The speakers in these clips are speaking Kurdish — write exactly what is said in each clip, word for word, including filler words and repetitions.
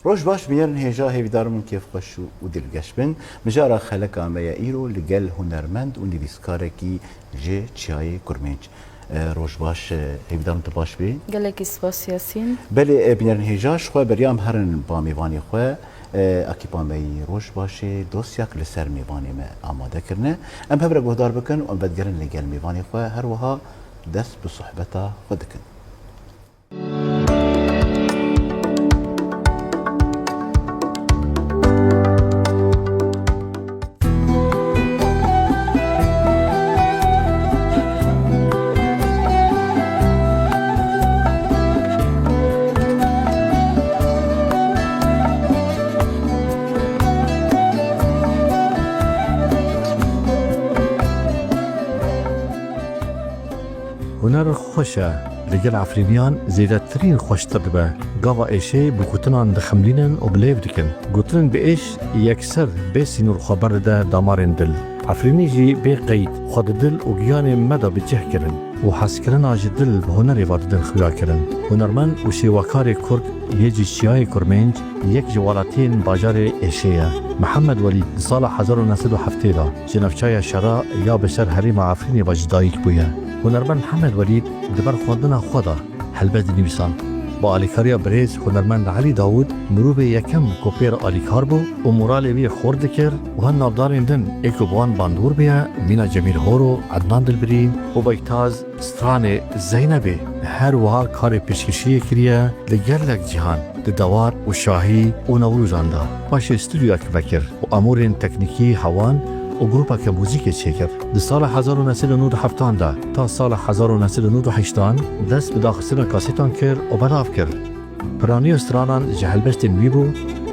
Roj baş, bînerên hêja, hêvîdar im kêfxweş û, û dilgeş bin. Mijara xeleka me ya îro li gel hunermend û nivîskarekî ji Çiyayê Kurmênc. E, roj baş, e, hêvîdar im tu baş bî. Gelekî spas Yasîn. Belê, e, bînerên hêja, ji xwe beriya em herin ba mêvanê xwe, e, ekîpa me yî Roj Başê dosyak li ser mêvanê me amade kirine. Em hev re guhdar bikin û em vedigerin li gel mêvanê xwe, her wiha dest bi sohbeta xwe dikin. Huner xweş e. Li gel Efrîniyan zêdetirîn xweştir dibe. Gava êşê bi gotinan dixemlînin û bi lêv dikin. Gotinên bi êş yekser bê sînor xwe berdide damarên dil. Efrînî jî bê qeyd xwe di dil û giyanê me de bi cih kirin û hezkirina ji dil bi hunerê ve didin xuyakirin. Hunermend û şêwekarê Kurd yê ji Çiyayê Kurmênc yek ji welatiyên bajarê êşê ye. Mihemed Welîd di sala hezar û neh sed û heftê de ji navçeya Şera ya bi ser herêma Efrînê ve ji dayik bûye. Hunermend Mihemed Welîd di ber xwendina xwe de helbest dinivîsand. Bi alîkariya birêz hunermend Elî Dawûd, mirovê yekem ku pê re alîkar bû û moralê wî xurt dikir û hin navdarên din ê ku bi wan bandor bûye, mîna Cemîl Horo, Ednan Dilbirî û Beytaz, stranê Zeynebê, her wiha karê pêşkêşiyê kiriye li gelek cîhan, di dewar û şahî û newrozan de. Paşê stûdyoyek vekir û amûrên teknîkî hewan û grûpeke muzîkê çêkir. Di sala hezar û neh sed û nod û heftan de ta sala hezar û neh sed û nod û heştan dest bi daxistina kasêtan kir û belav kir. Piraniya stranan ji helbestên wî bû,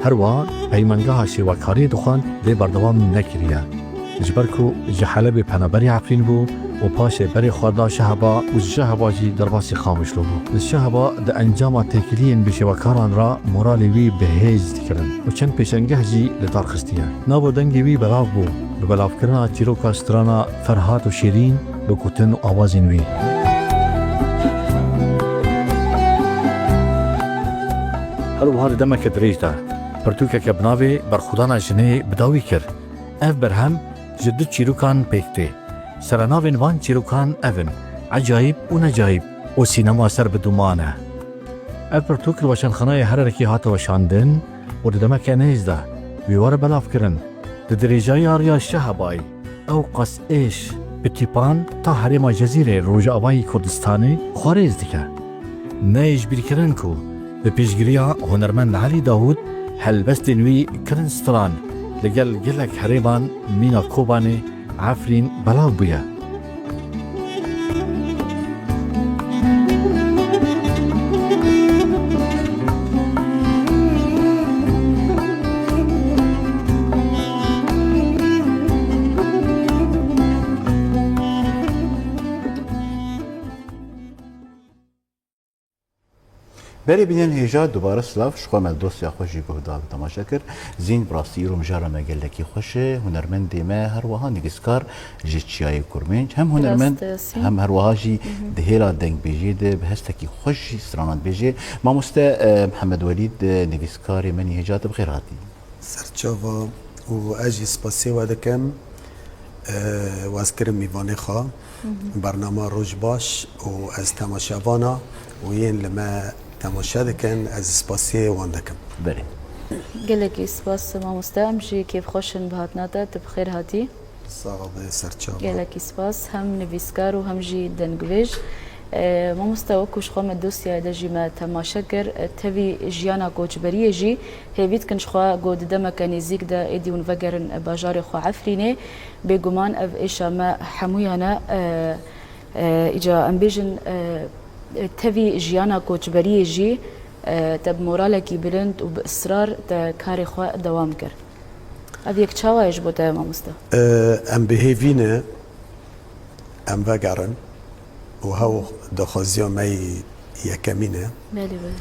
her wiha peymangeha şêwekariyê dixwend lê berdewam nekiriye. Ji ber ku ji Helebê penaberê Efrîn bû û paşê berê xwe da Şeheba û ji Şeheba jî derbasî Qamişlo bû. Li Şeheba di encama têkiliyên bêşêwekaran re moralê wî bi hêz dikirin û çend pêşengeh jî li dar xistiye. Nava dengê wî belav bû. Bi belavkirina çîroka strana Ferhat û Şêrîn bi gotin û awazên wî. Her wiha di demeke dirêj de pirtûkeke bi navê Berxwedana Jinê bi dawî kir. Ev berhem ji du çîrokan pêk tê. Serenavên van çîrokan ev in, Ecayîb û Necayîb û Sînema Ser bi Duman e. Ev pirtûk li Weşanxaneyê Herêrkê hate weşandin û di demeke nêz de wî were belavkirin. Di dirêjayî ya riya Şehebayî, ew qas êş, bi tîpan ta herêma Cezîrê Rojavayî Kurdistanê xwe rêz dike. Neyê ji bîrkirin ku bi piştgiriya hunermend Elî Dawûd helbestên wî kirin stran, li gel gelek herêman mîna Kobanê, Efrîn belav bûye. Berê bînerên hêja, dubare silav, ji xwe me dosya xwe jî guhdar û temaşe kir. Zîn, bi rastî îro mijara me gelekî xweş e. Hunermendê me her wiha nivîskar ji Çiyayê Kurmênc, hem hunermend, Rast e, Yasîn. Hem her wiha jî Mhm. di hêla dengbêjiyê de bi hestekî xweş jî stranan dibêje. Mamoste, e, Mihemed Welîd, e, nivîskarê me nî hêja, tu bi xêr hatî. Serçava û ez jî spasê we dikim, e, wazkirin mîvanê xwe, Mhm. bernama Roj Baş û ez temaşevana û yên li me temaşe dikin, ez spasê wan dikim. Belê. Gelekî spas mamoste, em jî kêfxweş in bi hatina te, tu bi xêr hatî. Sax be, serçava. Gelekî spas, hem nivîskar û hem jî dengbêj. E, mamoste, wekî ji xwe me dosyayê de jî me temaşe kir, e, tevî jiyana koçberiyê jî hêvî dikin ji xwe ku di demeke nêzîk de êdî hûn vegerin, e, bajarê xwe Efrînê. Bêguman ev êşa me hemûyan e, e, e, îca em bêjin, e, e, tevî jiyana koçberiyê jî, e, te bi moralekî bilind û bi israr te karê xwe dewam kir. Ev yek çawa ye ji bo te, mamoste? E, em bi hêvî ne, em vegerin û hew daxwaziya me yî yekemîn e. Belê, belê.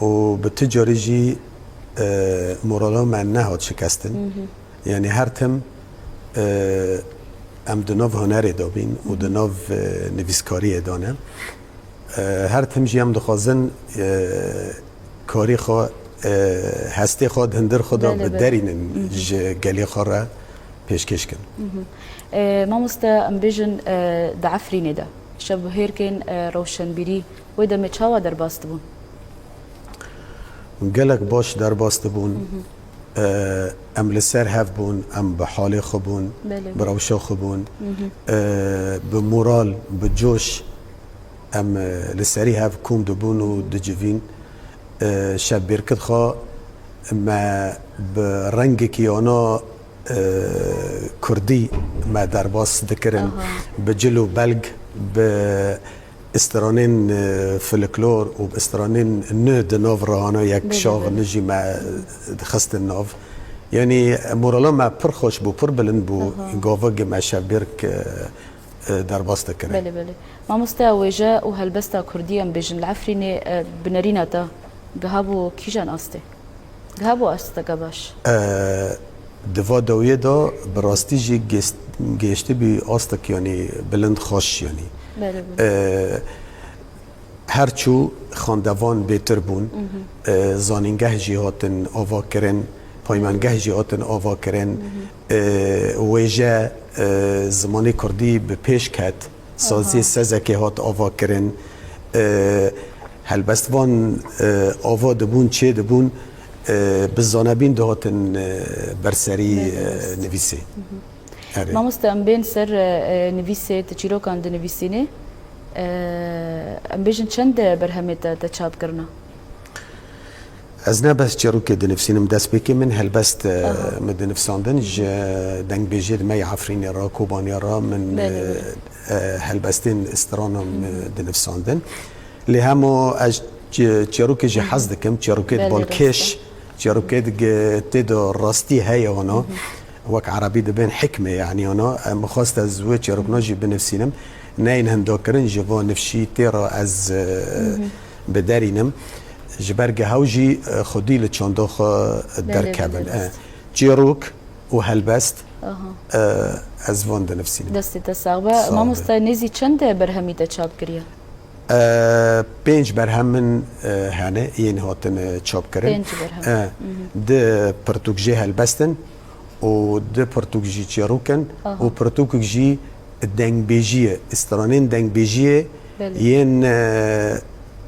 Û bi tu carî jî, e, morala me nehat şikestin. Hı hı. Yanî her tim, e, em di nav hunerê de bîn û di nav, e, nivîskariyê de ne. E, her tim jî em dixwazin, e, karî xwe, e, hestê xwe di hundir xwe de Belê, belê. biderînin, Hı hı. ji gelê xwe re pêşkêş kin. Hı hı. E, mamoste, em bêjin, e, di Efrînê de şevbihêrkên, e, rewşenbîrî wê demê çawa derbas dibûn? Gelek baş derbas dibûn. Hı hı. E, em li ser hev bûn, em bi halê xwe bûn, Belê, bi belê. rewşa xwe bûn. Hı hı. E, bi moral, bi coş em, e, li serî hev kom dibûn û dicivîn. E, şevbêrkit xwe me bi rengekî ana, e, kurdî me derbas dikirin. Aha. Bi cil û belg, bi stranên, e, folklor û bi stranên nû di nav rihana yek Belê, şax belê. nû jî me dixistin nav. Yanî morala me pir xweş bû, pir bilind bû. Aha. Gava ge me şevbêrk, e, e, derbas dikirin. Belê, belê. Mamoste, wêje û helbesta kurdî em bêjin li Efrînê, e, bi nerîna te gihabû kîjan astê? Gihabû asteke baş? E, di va dawiyê de bi rastî jî gêst-, gêştibî astek, yanî bilind xweş, yanî. Belê, belê. E, her çû xwendevan bêtir bûn. Mhm. E, zanîngeh jî hatin ava kirin, paymengeh jî hatin ava kirin. Mhm. E, wêje, e, zimanê kurdî bi pêş ket. Saziyê Aha. sezekê hat ava kirin. E, helbestvan, e, ava dibûn, çê dibûn, e, bi zanebîn dihatin, e, berserî, e, Nivîs. nivîsê. Mhm. Erê. Mamoste, em bên ser, e, e, nivîsê, tu çîrokan dinivîsînî. E, em bêjin çend berhemê te, te çap kirina? Ez ne bes çîrokê dinivîsînim, destpêkê min helbest, e, Aha. min dinivîsandin, ji dengbêjê di me yê Efrînê re, Kobanê re min, Belê, e, belê. e, helbestên stranan, e, dinivîsandin. Lê hema ez çi-, çîrokê jî Hı hı. hez dikim, çîrokê Belê, balkêş, rast e. çîrokê di ge-, tê de rastî heye wana. Hı hı. Wek erebî dibên hikme, yanî wana. Em xwest ez wê çîrokna jî binivîsînim. Neyên hinda kirin, ji va nifşî tê re ez, e, Hı hı. biderînim. Ji ber ge hew jî, e, xwedî li çanda xwe Belê, derkevin. belê, E, rast. çîrok û helbest, Aha. e, ez van dinivîsînim. Destê te sax be. Sax be. Mamoste, nêzî çend berhemî te çap kiriye? E, pênc berhem min, e, hene, yên hatine çap kirin. Pênc berhem. E, Mhm. di pirtûk jê helbest in û di pirtûk jî çîrok in Aha. û pirtûkek jî dengbêjiyê, stranên dengbêjiyê Belê. yên, e,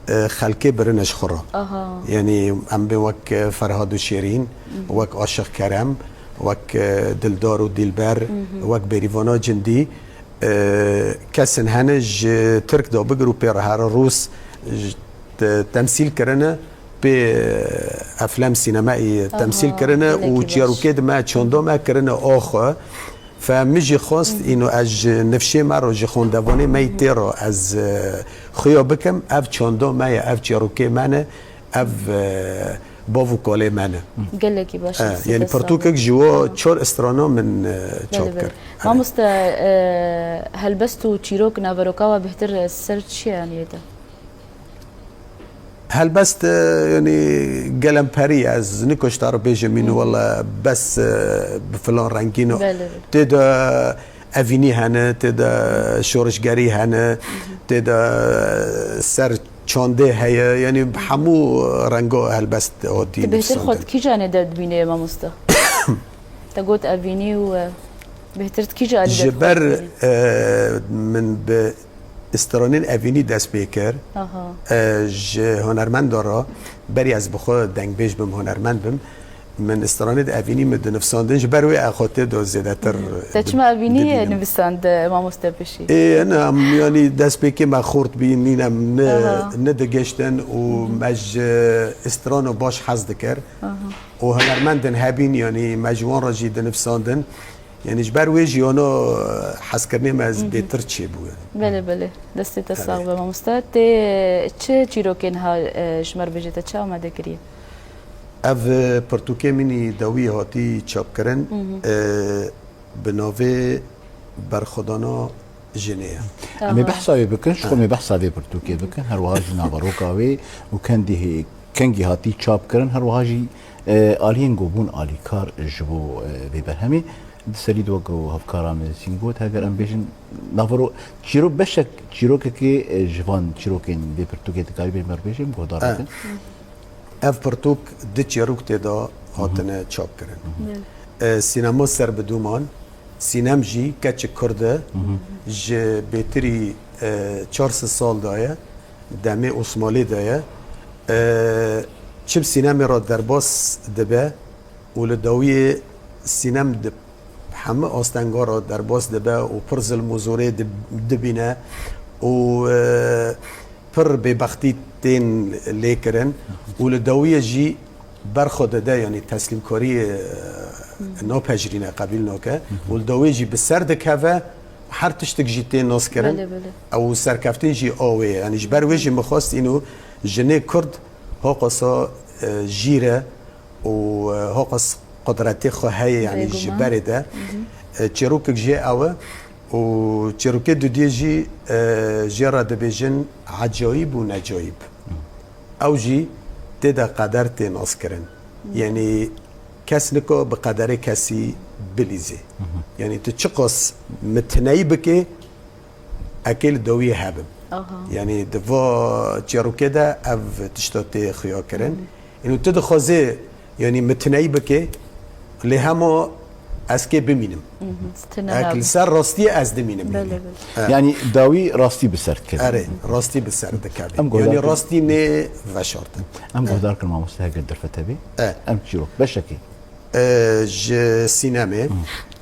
e, xelkê birine ji xwe re. Aha. Yanî em bên wek, e, Ferhad û Şêrîn, Mhm. wek Aşiq Kerem, wek, e, Dildar û Dîlber, Mhm. wek Bêrîvana Cindî, e, kesin hene ji Tirk de bigir û pê re here Rûs ji te-, temsîl kirine, pê, e, eflem sînemeyî Aha, temsîl kirine gelekî û baş. çîrokê di me çanda me kirine axwe. Fe min jî xwest, Hı hı. îno ez ji nifşê me re, ji xwendevanê me yî tê re ez, e, xuya bikim, ev çanda me ye, ev çîrokê me ne, ev, e, bav û kalê me ne. Gelekî baş, E, destê yanî te sax be. pirtûkek ji wa çar strana min, e, çap Belê, belê. kir. Mamoste, e, helbest û çîrok naveroka we bêhtir ser çi ye, yanî, yê te? Helbest, e, yanî gelemperî, ez niko ji te re bêjim, mîno, Mhm. wele bes, e, bi filan rengîn o. Belê, belê. Tê de evînî hene, tê de şorişgerî hene, Mhm. tê de ser çandê heye, yanî bi hemû renga helbest hatî Tu bêhtir xwe nivîsandin. di kîjanê de dibînê, mamoste? Te got evînî û, e, bêhtir di kîjanê de Ji ber, dibînî? e, min bi stranên evînî dest pê kir, Aha. e, ji hunermenda re, berî ez bi xwe dengbêj bim, hunermend bim, Min stranê di evînî min dinivsandin, ji ber wê ew xwe tê de zêdetir Te çima evînî dibînim. Nivîsand, mamoste pişî? Ê, ne, em, yanî destpêkê me xort bî, nîn em ne, Aha. nedigihiştin û me ji strano baş hez dikir. Aha. Û hunermendin hebîn, yanî me ji wan re jî dinivsandin. Yanî ji ber wê jî, yana hezkirinê me ez bêtir çêbû. Belê, belê. Destê te sax be, mamoste. Tê çi çîrokên ha, e, ji me re bêjî, te çi amade kiriye? Ev, e, pirtûkê min î dawî hatî çapkirin, e, bi navê Berxwedana Jinê ye. Em ê Aha. behsa wê bikin, ji xwe em ê behsa vê pirtûkê bikin, her wiha jî naveroka wê û kendî hê-, kengî hatî çapkirin, her wiha jî, e, aliyên ku bûn alîkar ji bo, e, vê berhemê. Di serî de wek hevkara min Sîn got, heger em bêjin navero-, çîro-, beşek çîrokekê, e, ji van çîrokên vê pirtûkê dikarî bê me re bêjî, em guhdar E. bikin. Ev pirtûk du çîrok tê de hatine çapkirin. Belê. E, sînema serbidûman, sînem jî keçik kurd e, ji bêtirî, e, çar sed sal daye, demê Osmalî de ye. E, çi bi sînemê re derbas dibe û li dawiyê sînem di hemî astenga re derbas dibe û pir zilm û zorê dib-, dibîne û, e, pir bêbextî tên lêkirin û li dawiyê jî berxwe dide, yanî teslîmkariyê, e, napejirîne, qebîl nake û li dawiyê jî bi ser dikeve, her tiştik jî tê naskirin. Belê, belê. Ew serkeftin jî a wê ye. Yanî ji ber wê jî min xwest îno jinê kurd hoqasa, e, jîr e û, e, hoqas qudretê xwe heye, yanî ji Bêguman. berê de. E, çîrokek jê ew e û çîrokê dudiyê jî, e, jê re dibêjin ecayîb û necayîb. Ew jî tê de qeder tê naskirin. Yanî kes nika bi qederê kesî bilîzê. Yanî tu çiqas min tineyî bikê, ekê li dawiyê hebim. Aha. Yanî di va çîrokê de ev tişta tê xuya kirin. Û tu dixwazê, yanî min tineyî bikê, lê hema ez kê bimînim. Ek li ser rastiyê ez dimînim. Belê, belê. E. Yanî dawî rastî bi ser dikeve. Erê, rastî bi ser dikeve. Em guhdar Yanî kin. rastî nê veşartin. Em guhdar kin mamoste heger derfet hebî. E. Em çîrok beşekê. E, ji sînemê.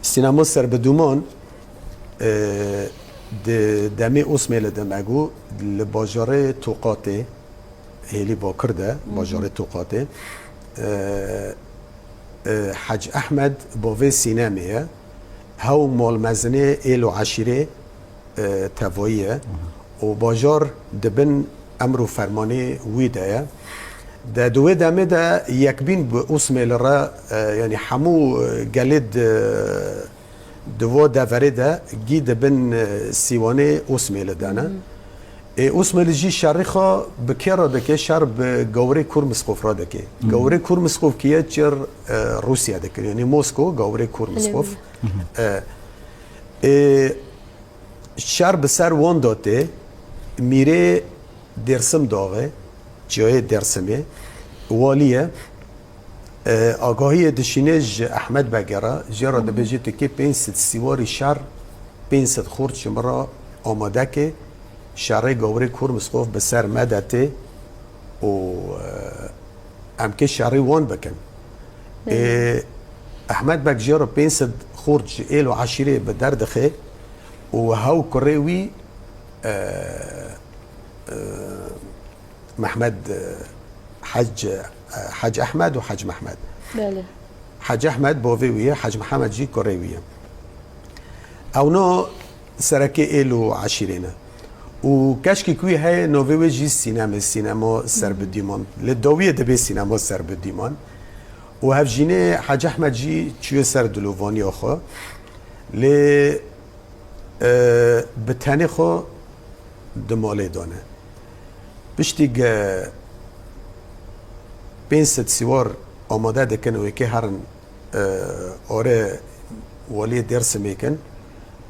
Sînema serbidûman, e, di demê Osmêlê de me got, li bajarê Toqatê, hêlî Bakir de, bajarê Toqatê, e, e, Hec Ehmed bavê sînemê ye. Hew malmezinê êl û eşîrê, e, tevayî ye û bajar di bin emr û fermanê wî de ye. De di wê demê de yekbîn bi Osmêli re, e, yanî hemû, e, gelê di, di vo deverê de gî di bin, e, sîwanê Osmêli de ne. Ê Osmêli jî şerî xwe bi kê re dike? Şer bi gawrê Kûr Misqof re dike. Gawrê Kûr Misqof kî ye? Çir, e, Rûsya dikir. Yanî Mosko, gawrê Kûr Misqof. E, ê, Şer bi ser wan de tê, mîrê Dêrsim Daxê, çiyayê Dêrsimê, walî ye. E, agahiyê dişîne ji Ehmed Begê re, jê re dibêje, tu kê pênc sed sîwarî şer, pênc sed xort ji min re amade ke, şerê gawrê Kûr Misqof bi ser me de tê û, e, em kê şerê wan bikin. Ê, Ehmed Beg jê re pênc sed xort ji êl û eşîrê bi der dixe û hew kurê wî, e, e, Mehmed, e, Hec, e, Hec Ehmed û Hec Mehmed. Belê. Hec Ehmed bavê wî ye, Hec Mihemed jî kurê wî ye. Ewna serekê êl û eşîrê ne. Û keşkek wî heye, navê wê jî Sînem e, Sînema Serbidîman. Li dawiyê dibê Sînema Serbidîman. Û hevjînê Hec Ehmed jî çûye ser dilovaniya xwe. Lê, e, bi tenê xwe di malê de ne. Piştî ge pênc sed sîwar amade dikin û yekê herin, e, are waliyê Dêrsimê kin,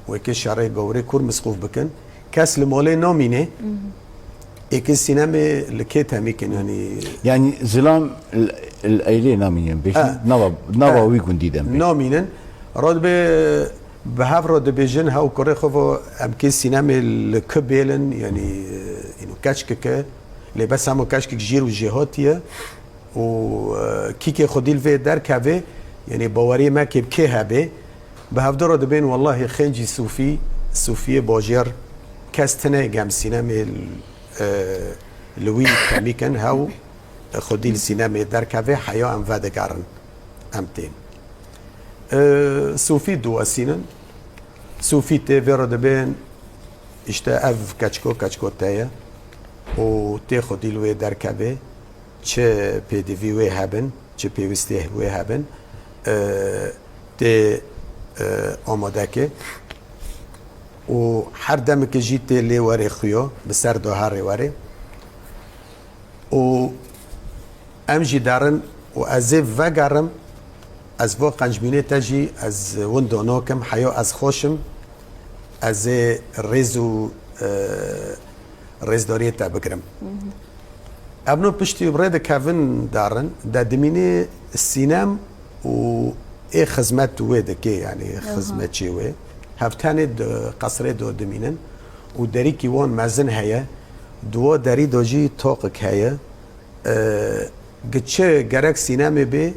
wekê şerê gawrê Kûr Misqûf bikin. Kes li malê namîne, êkê Sînemê li kê temî kin, yanî. Yanî zilam l-, l-, eylê namînin, bêjin, Ha. nava, nava Ha. wî gundî de em bê. Namînin. Radibê bi hev re dibêjin, hew kurê xwe vo, em kê Sînemê li ku bêlin, yanî, e, îno keçkeke, lê bes hema keçkek jêr û jêhatî ye. û, e, kîkê xwedî li vê derkevê, yanî baweriyê me kê bi kê hebê, bi hevdû re dibên wellahî xêncî sûfî, sûfiyê bajêr kes tine gem sînemê, e, li wî kemîk in, hew xwedî li sînemê derkevê heya em vedigerin, em tên. E, sûfî diwesînin, sûfî tê vê re dibên, îşte ev keçiko, keçiko te ye û tê xwedî li wê derkevê, çi pêdivî wê hebin, çi pêwîstiyê wê hebin, e, tê, e, amadeke û her demeke jî tê lê werê xuyo, bi ser de herê werê. Û em jî derin û ez ê vegerim, ez vo qencbînê te jî ez winda nakim, heya ez xweşim, ez ê rêz û, e, rêzdariyê te bigirim. Evno piştî bi rê dikevin derin, de dimînê sînem û ê xizmet wê dikê, yanî Aha. xizmetçê wê. Hev tenê di qesrê do dimînin û derîkî wan mezin heye, di wa derî de jî toqik heye. E, gi çi gerek sînemê bê,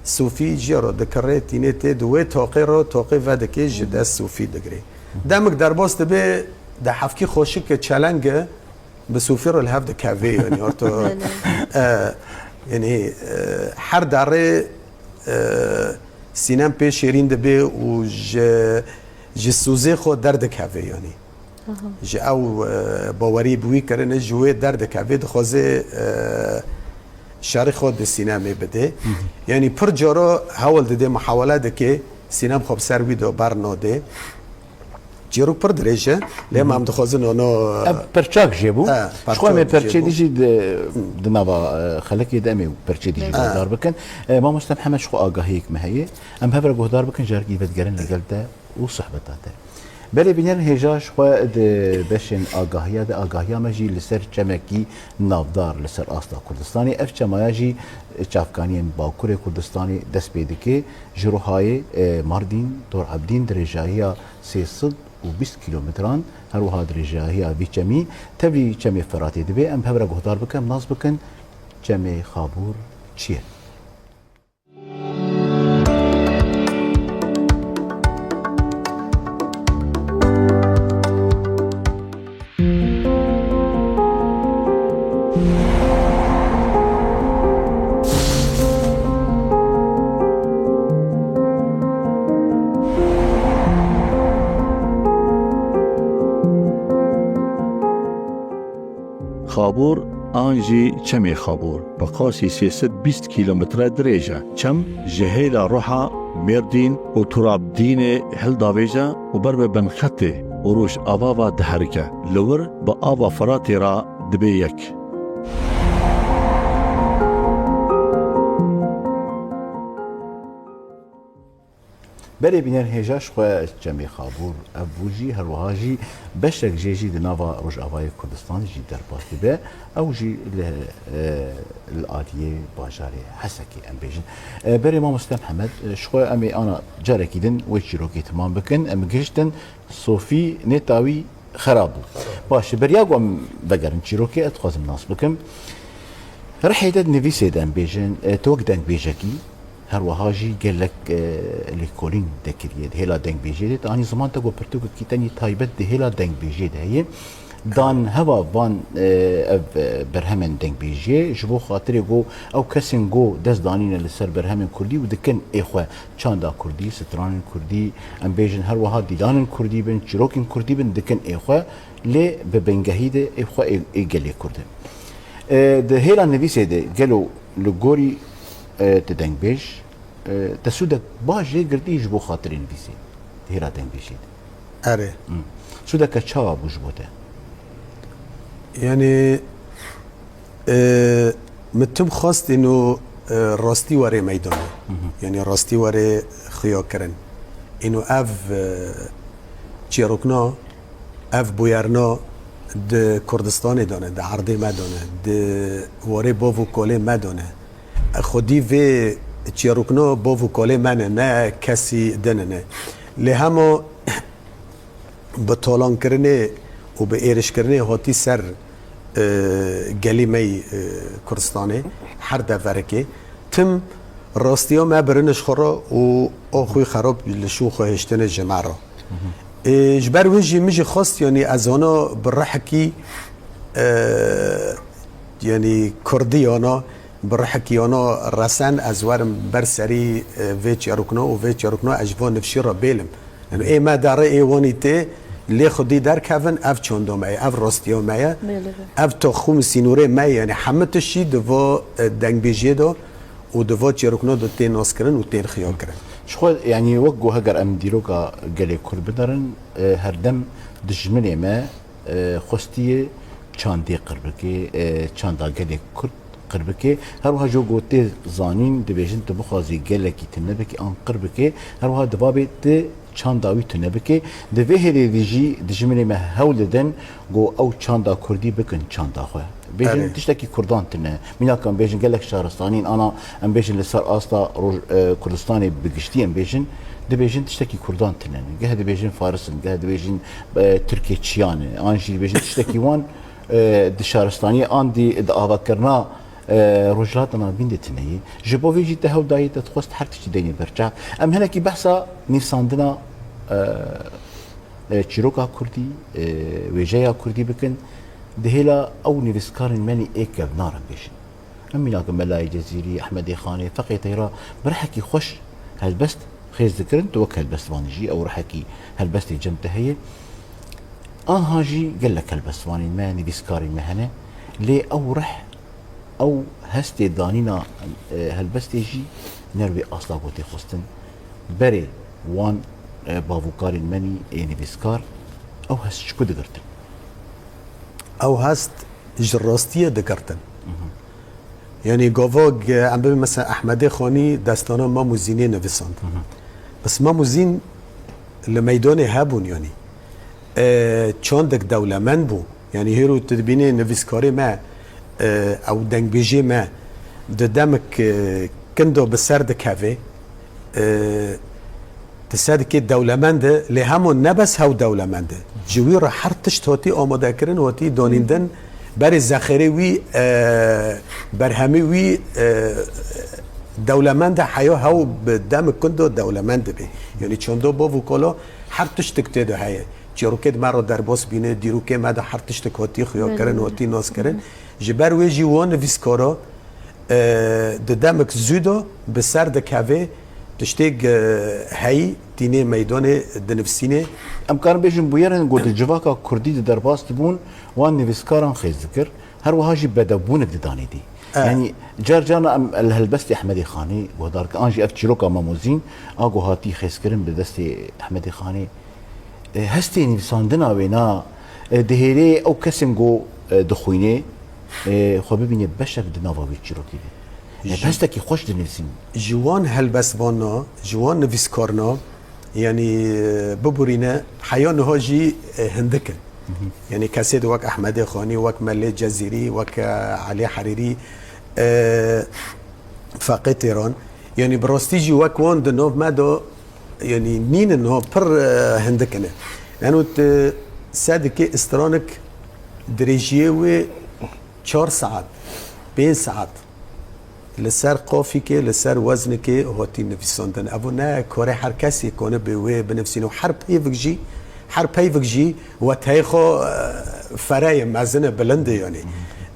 Sûfî jê re dikirê, tînê tê di wê toqê re, toqê vedikê ji dest Sûfî digirê. Demik derbas dibe, de hevkî xweşik e, çeleng e, bi Sûfî re li hev dikevê, yanî orto, Belê. e, yanî, e, her derê, e, sînem pê şêrîn dibe û ji, ji sûzê xwe derdikeve, yanî. Aha. Ji ew, e, bawerî bi wî kirine, ji wê derdikeve, dixwaze, e, şerê xwe di sînemê bide. Hı hı. Yanî pir cara hewl dide, muhawele dike, sînem xwe bi ser wî de bernade. Çîrok pir dirêj e, lê Hı hı. em dixwazin ona Ev perçak jê bû. He, Ji xwe em ê perçak jê perçê bû. dî jî di, di nava, e, xelekê de em ê perçê dî jî Belê. guhdar bikin. E, mamoste Mihemed, ji xwe agahiyek me heye. Em hev re guhdar bikin, carekî vedigerin li gel te û sohbeta te. Belê bînerên hêja, ji xwe di beşên agahiya de, agahiya me jî li ser çemekî navdar li ser asta Kurdistanê. Ev çemaya jî çavkaniyên Bakurê Kurdistanê dest pê dike. Ji Ruhayê, e, Mardîn, Tor Ebdîn dirêjahiya sê sed û bîst kîlometran, her wiha dirêjahiya vî çemî tevî çemê Feratê dibe. Em hev re guhdar bikin, nas bikin, çemê Xabûr çi ye? Xabûr an jî Çemê Xabûr bi qasî sê sed bîst kîlometre dirêj e. Çem ji hêla Ruha, Mêrdîn û Turabdînê hildavêje û ber bi binxetê û rojava ve diherike. Li wir bi ava Firatê re dibe yek. Berê bîner hêja ji xwe Çemê Xabûr ev bû jî, her wiha jî beşek jê jî di nava Rojavayê Kurdistanê jî derbas dibe. Ew jî li, e, li aliyê bajarê Hesekê em bêjin. E, berê mamoste Mihemed, e, ji xwe em ê ana carekî din wê çîrokê temam bikin. Em gihiştin Sofî nêta wî xerab bû. Baş e, beriya ku em vegerin çîrokê, ez dixwazim nas bikim. Rihê te di nivîsê de em bêjin, e, tu wek dengbêjekî, her wiha jî gelek, e, lêkolîn te kiriye di hêla dengbêjiyê de. Tu anî ziman te ku pirtûkekî tenî taybet di hêla dengbêjiyê de heye. Dan heva van, e, ev, e, berhemên dengbêjiyê, ji bo xatirê ku ew kesên ku dest danîne li ser berhemên kurdî û dikin ê xwe çanda kurdî, stranên kurdî, em bêjin her wiha dîlanên kurdî bin, çîrokên kurdî bin, dikin ê xwe, lê bi bingehî de ê xwe ê, ê gelê kurd e. E, di hêla nivîsê de gelo li gorî, e, tu dengbêj, e, te sûdek baş jê girtî ji bo xatirê nivîsê, di hêla dengbêjê de? Erê. Hmm. Sûdeke çawa bû ji bo te? Yanî, e, min tim xwest îno, e, rastî were meydanê. Hı hı. Yanî rastî were xuya kirin. Îno ev, e, çîrokna, ev bûyerna di Kurdistanê de ne, di erdê me de ne, di warê bav û kalê me de ne. Xwedî vê çîrokna bav û kalê me ne, ne kesî din e ne. Lê hema bi talankirinê û bi êrişkirinê hatî ser e, gelî me yî, e, Kurdistanê, her deverekê. Tim rastiya me birine ji xwe re û o xwî xerab li şû xwe hiştine ji me re. E, ji ber wê jî min jî xwest, yanî ez ana bi rihekî, e, yanî Kurdiyana, bi rihekî ana resen ez werim ber serî, e, vê çîrokna û vê çîrokna ez ji van nifşî re bêlim. Yanî ê me derê ê wanî tê, lê xwedî derkevin, ev çanda me ye, ev rastiya me ye. Belê. Ev taxûm sînorê me ye, yanî hemû tiştî di va, e, dengbêjiyê de û di va çîrokna de tên naskirin û tên xiya kirin. Ji xwe, yanî wek ku heger em dîroka gelê Kurd binerin, e, herdem dijminê me, e, xwestiye çandê qir bike, e, çanda gelê Kurd qir bike. Her wiha jî wek ku tê zanîn, dibêjin tu bixwazî gelekî tune bikî an qir bikî, her wiha divabê tu çanda wî tune bikî. Di vê hêlê de jî dijminê me hewl didin ku ew çanda kurdî bikin çanda xwe. Bêjin Erê. tiştekî kurdan tune. Mînak em bêjin gelek şaristanîn ana em bêjin li ser asta roj-, e, Kurdistanê bi giştî em bêjin, dibêjin tiştekî kurdan tune. Geh dibêjin faris in, geh dibêjin, e, tirkê çiyan e. An jî dibêjin tiştekî wan, e, di şaristaniyê an dî di avakirina, e, Rojhilata Navîn de tune ye. Ji bo vê jî te hewl dayî, te dixwest her tiştî deynê ber çav. Em hinekî behsa nivîsandina, e, e, çîroka kurdî, e, wêjeya kurdî bikin. Di hêla ew nivîskarên me nî ê kevnar em bêjin. Em mînak Melayê Cezîrî, Ehmedê Xanê, Feqê Teyra bi rihekî xweş helbest xêz dikirin, tu wek helbestvan jî ew rihekî helbestê cem te heye. Anha jî gelek helbestvanên me, nivîskarên me hene, lê ew rih, ew hestê danîna, e, helbestê jî ne li wê asta ku tê xwestin. Berê wan, e, bavûkarên me nî ê nivîskar ew hest ji ku digirtin? Ew hest ji rastiyê digirtin. Mhm. Yanî gava ge-, em bibin mesela Ehmedê Xanî destana Mam û Zînê nivisand. Mhm. Bes Mam û Zîn li meydanê hebûn, yanî, e, çandek dewlemend bû. Yanî hêro tu dibînê nivîskarê me, e, ew dengbêjê me di demik, e, kindo bi ser dikeve. E, Ti sedikê dewlemend e, lê hema ne bes hew dewlemend e. Ji wî re her tişt hatî amadekirin, hatî danîndin. Berê zexêrê wî, e, berhemê wî, e, dewlemend e, heya hew bi demik kin de dewlemend dibe. Yanî çanda bav û kala her tiştik tê de heye. Çîrokê di me re derbas bîne, dîrokê me de her tiştik hatî xuya kirin, hatî nas kirin. Ji ber wê jî wan nivîskara, e, di demik zû de bi ser dikeve, tiştêk, e, heyî tînê meydanê dinivîsînê. Em karin bêjin bûyerên ku di civaka kurdî de derbas dibûn, wan nivîskaran xêz dikir. Her wiha jî bedewbûnek didanê dî. E. Yanî car carna em li helbestê Ehmedê Xanî guhdar dikin. An jî ev çîroka Mam û Zîn a ku hatî xêzkirin bi destê Ehmedê Xanê. E, hestê nivîsandina wê na, e, dihêlê ew kesên ku, e, dixwînê, e, xwe bibîne beşek di nava wî çîrokî de. E, Ji- hestekî xweş dinivîsîn. Ji wan helbestvanna, ji wan nivîskarna, yanî, e, biborîne heya niha jî, e, hindik in. Mhm. Yanî kesê de wek Ehmedê Xanî, wek Melê Cezîrî, wek, e, Elî Herîrî, e, Feqê Têran. Yanî bi rastî jî wek wan di nav me de, yanî nînin ha, pir, e, hindik in. Yanî tu sedikê stranik dirêjiyê wê çar saet, pênc saet li ser qafîkê, li ser weznikê hatî nivîsandin. Evo ne karê her kesî konibe wê binivîsîne. Her peyvik jî, her peyvik jî weteyê xwe, e, fere ye, mezin e, bilind e yanî.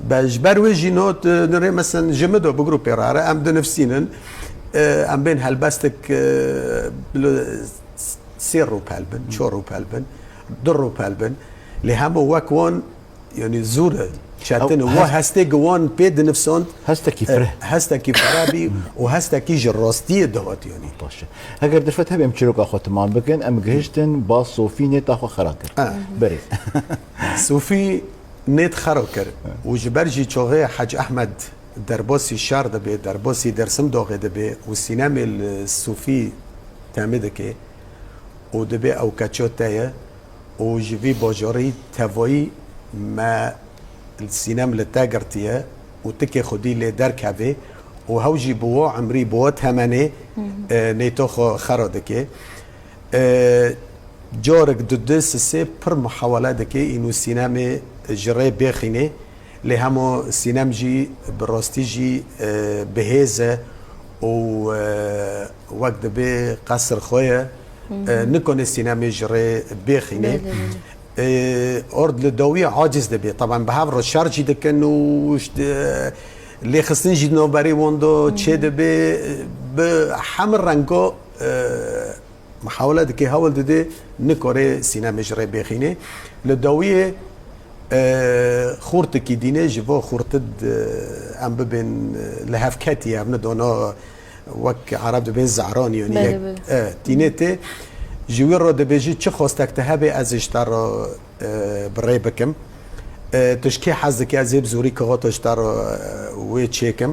Be, ji ber wê jî not, e, nirê mesen ji min do bi grûpê re here, em dinivîsînin, e, em bên helbestik, e, li sê rûpel bin, çar rûpel bin, du rûpel bin. Lê hema wek wan, yanî zûr e, çetin e. Ew Wa hest- hestê gi wan pê dinivîsand, hestekî e, fireh. Hestekî fireh bî û hestekî ji rastiyê dihat yanî. Baş e. Heger derfet hebe em çîroka xwe timam bikin, em gihiştin ba Sofî nêta xwe xera kir. Ha. Berê. Sofî nêt xera kir. Û ji ber jî çaxê Hec Ehmed derbasî şar dibe, derbasî Dersim daxê dibe û sînemê li Sofî temê dike û dibe ew keça te ye û ji vî bajarî tevayî me sînem li te girtiye û tikê xwedî lê derkeve û hew jî bi wa emrî, bi wa temenê, e, nêta xwe xera dike. E, carek du du sisê pir muhawele dike, îno sînemê ji rê bêxîne. Lê hemo sînem jî bi rastî jî, e, bi hêz e û, e, wek dibê qesir xwe ye. E, nikane sînemê ji rê bêxîne. Belê, belê. E, ord li dawiyê aciz dibe. Taban bi hev re şer jî dikin û işte, e, lêxistin jî di navberê wan de çê dibe. Bi hemî rengo, e, Mihawele dike, hewl dide, nikare sînemê ji rê bêxîne. Li dawiyê, e, xurtikî dîne, ji bo xurtid, e, em bibên, e, li hevketî, ev nidona wek Ereb dibên ze'ranî, yanî Belê, yek, belê. e, tîne tê. Ji wî re dibêjî, çi xwestek te hebe, ez ê ji te re, e, bi rê bikim. E, tu ji kê hez dike, ez ê bi zorî kixata ji te re, e, wê çêkim.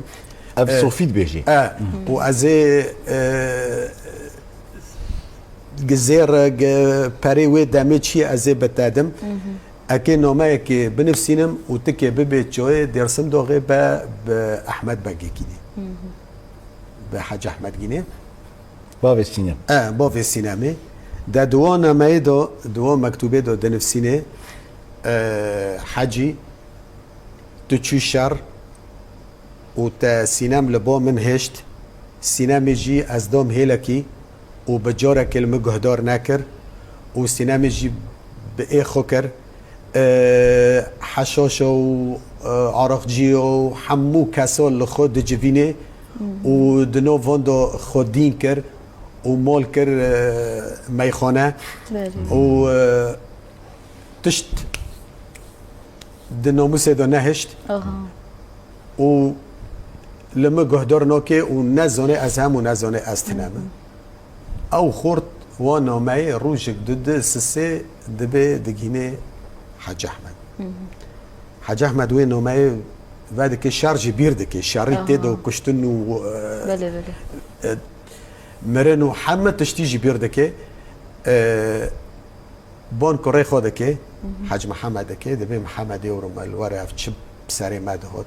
Ev E, sofî dibêjî. e, û ez ê, e, Gizêre, gi-, perê wê demê çi ye, ez ê bi te dim. Ekê nameyekê binivsînim û tikê bibe çaye Dêrsim Doxê be bi Ehmed Begê Kînê. Bi Hec Ehmed Gînê. Bavê Sînem. E, bavê Sînemê. De di wan nameyê de, di wan mektûbê de dinivsînê, e, Hecî, tu çû şer û te Sînem li ba min hişt, Sînemê jî ez dam hêlekî û bi carekê li min guhdar nekir û Sînemê jî bi ê xwe kir. E, heşaşa û, e, araqciya û hemû kesa li xwe dicivînê û di nav van de xwe dîn kir û mal kir, e, meyxane. Belê. Û, e, tişt di namûsê de nehişt Aha. û li min guhdar nake û nezane ez hem û nezane ez tune me. Ew xort wa nameyê rojek du di sisê dibe digihînê Hec Ehmed. Hec Ehmed wê nameyê vedike şer jî bîr dike. Şerî Aha. tê de kuştin û, e, Belê, belê. e, mirin û heme tiştî jî bîr dike. E, Ban kurê xwe dike, Hec Mihemed dike, dibê Mihemedê û Rumel were ev çi bi serê me dihot.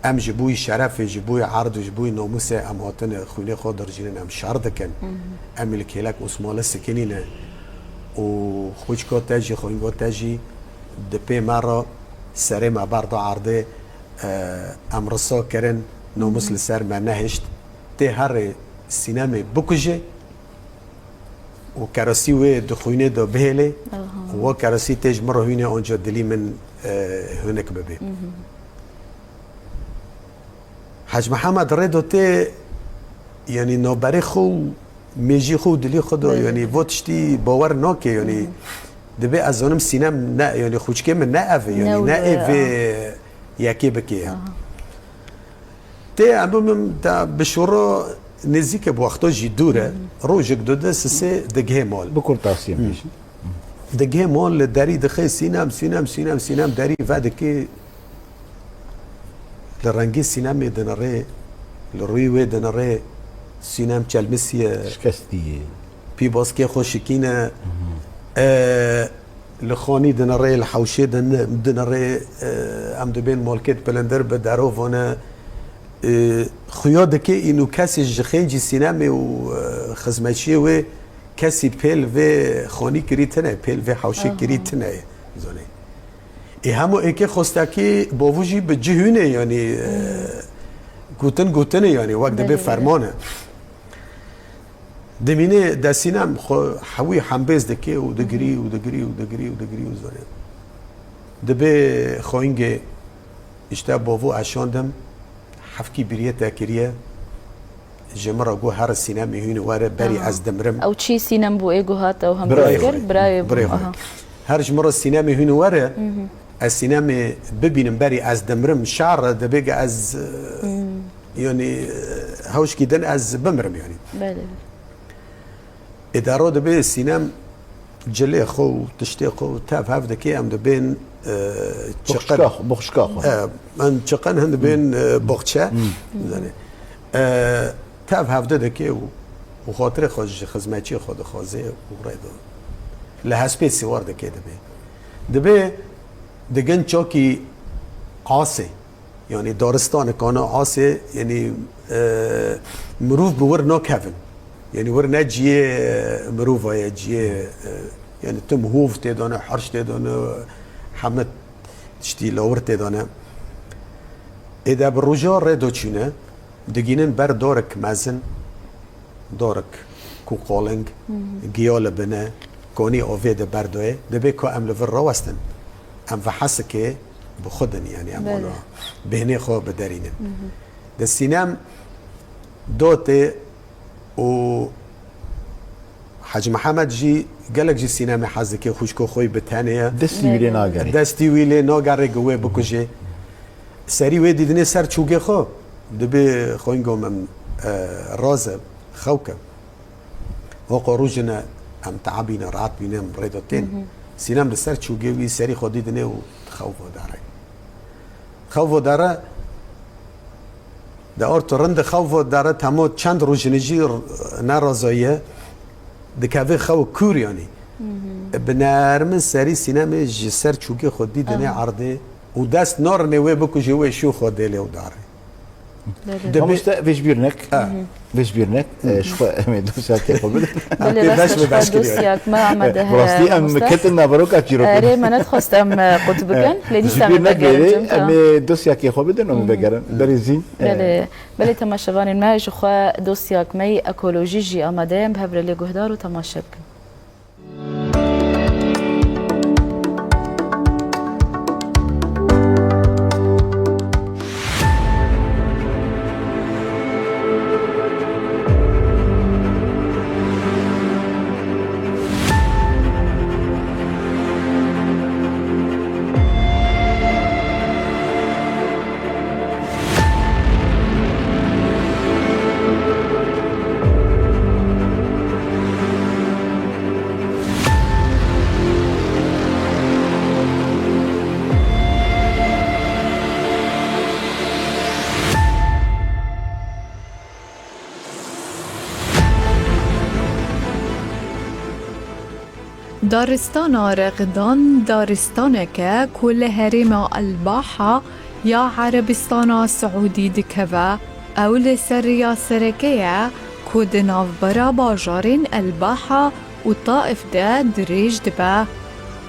Em ji bo wî şerefê, ji bo wî erd û ji bo wî namûsê em hatine xwînê xwe dirjînin, em şer dikin. Em ê li kêlek Osmanlî sikinîne û xwişka te jî, xwînga te jî di pê me re serê me berda erdê, e, em risa kirin, namûs li ser me nehişt. Tê herê Sînemê bikuje. û kerosî wê di xwînê de bihêlê Aha. û we kerosî tê ji min re hûnê, onca dilî min, e, hinik bibe. Hec Mihemed rê do tê, yanî navberê xwe û mêjî xwe û dilî xwe de, Belê. yanî vo tiştî bawer nake, yanî dibê ez zanim Sînem ne, yanî xwîçkê min ne ev e, yanî Ne ne wilo, ê vê aha. yekê bike ya. Aha. Tê em bimim te bi şoro nêzîke bi wexto jî dûr e. Rojek du di sisê digihê mal. Bi kurtasiyê bêjin. Digihê mal li derî dixê Sînem, Sînem, Sînem, Sînem derî vedikê. Li rengê Sînemê dinirê, li rûyê wê dinirê, Sînem çelmisiye. Şikestî ye. Pîbaskê xwe şikîne. E, Li xanî dinirê, li hewşê din-, dinirê, e, em dibên malkêt pilindir bi derovane, e, xuya dike î nû kesê ji xêncî Sînemê û, e, xizmetçiyê wê kesî pêl vê xanî kirî tine, pêl vê hewşê Aha. kirî tine. Zanê. Ê hemo êkê xwestekî bavû jî bi cihûnê, yanî, e, gotin gotinê, yanî wek dibê Belê, belê. ferman e. Dimînê de Sînem xwe hewî hembêz dike û digirî û digirî û digirî û digirî û zanê. Dibê xwîngê îşte bavû eşandim, hevkî biriye te kiriye. Ji min re got, "Here Sînemê hûn were, berî Aha. ez dimrim." Ew çî Sînem bû ê guhat ew hembêz Birayê kir? xwe. Birayê bû. Birayê xwe. Aha. Her ji min re Sînemê hûn were, ez Sînemê bibînim berî ez dimrim. Şer e, dibê ge ez, e, yanî, e, hewşkî din ez bimirim yanî. Belê. Êdaro dibê Sînem cilê xwe û tiştê xwe û tev hev dike em dibên, e, Bixşka çiqin. xwe, bixşka xwe. E, em çiqin hin dibên, e, boxçe. Zanî. E, tev hevde dike û, û xatirê xwe ji xizmetçiyê xwe dixwaze û rê do. Li hespê siwar dike dibê. Dibê digin çokî asê. Yanî daristanekana asê, yanî, e, mirov bi wir nakevin. Yanî wir ne ciyê, e, mirova ye, ciyê, e, yanî tim hov tê de ne, herş tê de ne, heme tiştî lawir tê de ne. Ê de bi roja rê do çûne, digînin ber dorek mezin, dorek ku qoling, giya li bine, konî ovê de berdoyê, dibê ku em li vir rawestin. Em ve hesikê bi xwe din, yanî em Belê. wana bêhnê xwe biderînin. De Sînem dotê û Hecî Mihemed jî gelek ji Sînemê hez dike, xwişko xwe yî bi tenê ye. Destî wî lê nagere. Destî wî lê nagere ku wê bikuje. Serî wê dîdinê ser çûgê xwe, dibê xwîngo min, e, raze, xew ke. Weko rûjine em teabîne, rahat bîne, em rê de tên. Sînem li ser çûgê wî serî xwe dîdinê û xew vedare. Xew vedare, de orto rinde xew vedare, temo çend rûjine jî r-, ne razoye, dikeve xew kûr yanî. Bi nermin serî Sînemê ji ser çûgê xwe dîdinê Aha. erdê û dest narinê wê bikujê wê şû xwe dêlê û darê. Belê. Dibê- Mamoste, vê ji bîr nek. Ha. Vê ji bîr nek. E, ji xwe em ê dosyakê xwe bidin. Belê, Pê rast beş e, bi ji xwe beş kiriye. Dosyakme amade Bi rastî heye, em mamoste. ketin naveroka çîrokê. Erê, me nedixwest em, e, qut bikin. Lê Ji dîsa bîr me nek vegerin, belê, cem em ta. ê dosyakê xwe bidin, em Hı hı. vegerin. Berê zîn. E, Belê, belê temaşevanên me, ji xwe dosyakme yî ekolojî jî amade ye, em bi hev re lê guhdar û temaşe bikin. Daristana Rexdan daristanek e ku li herêma El Baha ya Erebistana Siûdî dikeve. Ew li ser riya sereke ye ku di navbera bajarên El Baha û Taif de dirêj dibe.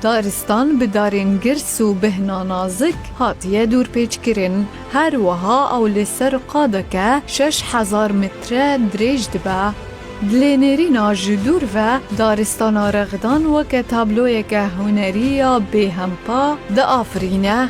Daristan bi darên girs û bihna nazik hatiye dûrpêçkirin. Her wiha ew li ser qadeke şeş hezar metre dirêj dibe. Dilê nêrîna ji dûr ve daristana Rexdan weke tabloyeke hunerî ya bêhempa diafirîne.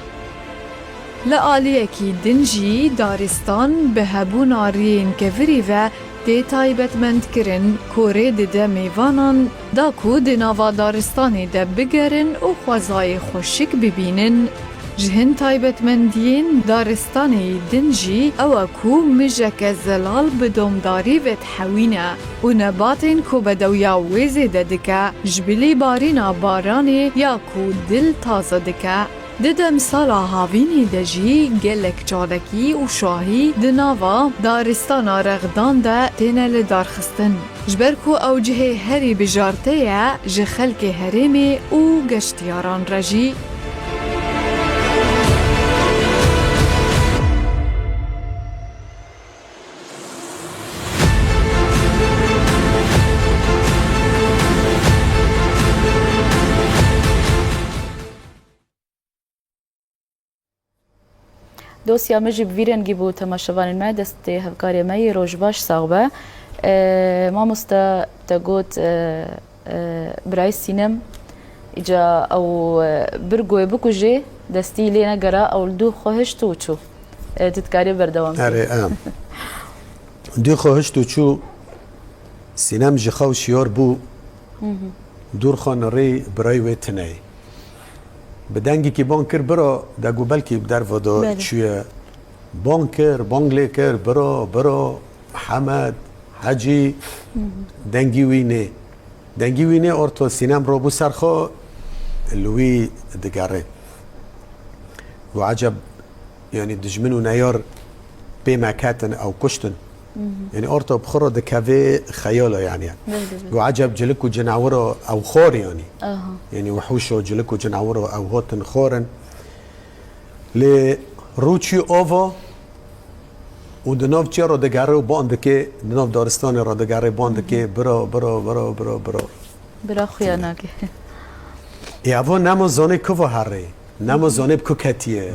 Li aliyekî din jî daristan bi hebûna riyên kevirî ve tê taybetmendkirin ku rê dide mêvanan da ku di nava daristanê de bigerin û xwezayê xweşik bibînin. Ji hin taybetmendiyên daristanê din jî ew e ku mijeke zelal bi domdarî vedihewîne û nebatên ku bedewiya wê zêde dike, ji bilî barîna baranê ya ku dil taze dike. Di demsala havînê de jî gelek çalakî û şahî di nava daristana Rexdan de têne lidarxistin. Ji ber ku ew cihê herî bijarte ye ji xelkê herêmê û geştiyaran re jî. Dosya me jî bi vî rengî bû temaşevanên me, destê hevkarê me yê roj baş sax be. E, mamoste te got, e, e, birayê Sînem, îca ew, e, bir goyê bikujê, destî lê negera, ew li dû xwe hişt û çû. E, tu dikarî berdewam kî. Erê, em. Dû xwe hişt û çû, Sînem ji xew şiyar bû, Hı hı. dûr xwe nirî birayê wê tineyê. Bi dengekî bang kir, "Bira", de got belkî bi derve de Belê. çûye. Bang kir, bang lê kir, "Bira, bira, Mihemed, Hecî", Hı hı. dengî wî nê. Dengî wî nê orto Sînem robû ser xwe, li wî digerê. Got, "Eceb, yanî dijmin û neyar pê me ketin, ew kuştin." Hı hı. Yanî orto bi xwe re dikeve xeyala, yanî. Belê, belê. Got, "Eceb cilik û cinawiro ew xor, yanî." Aha. Yanî wihûş û cilik û cinawiro ew hotin xorin. Lê rû çû ava û di nav çiya re digere û ban dike, di nav daristanê re digere, ban dike, Hı hı. "Bira, bira, bira, bira, bira." Bira xuya nake. Ê, ava nema zanê kuva herê, nema zanê bi ku ketiye.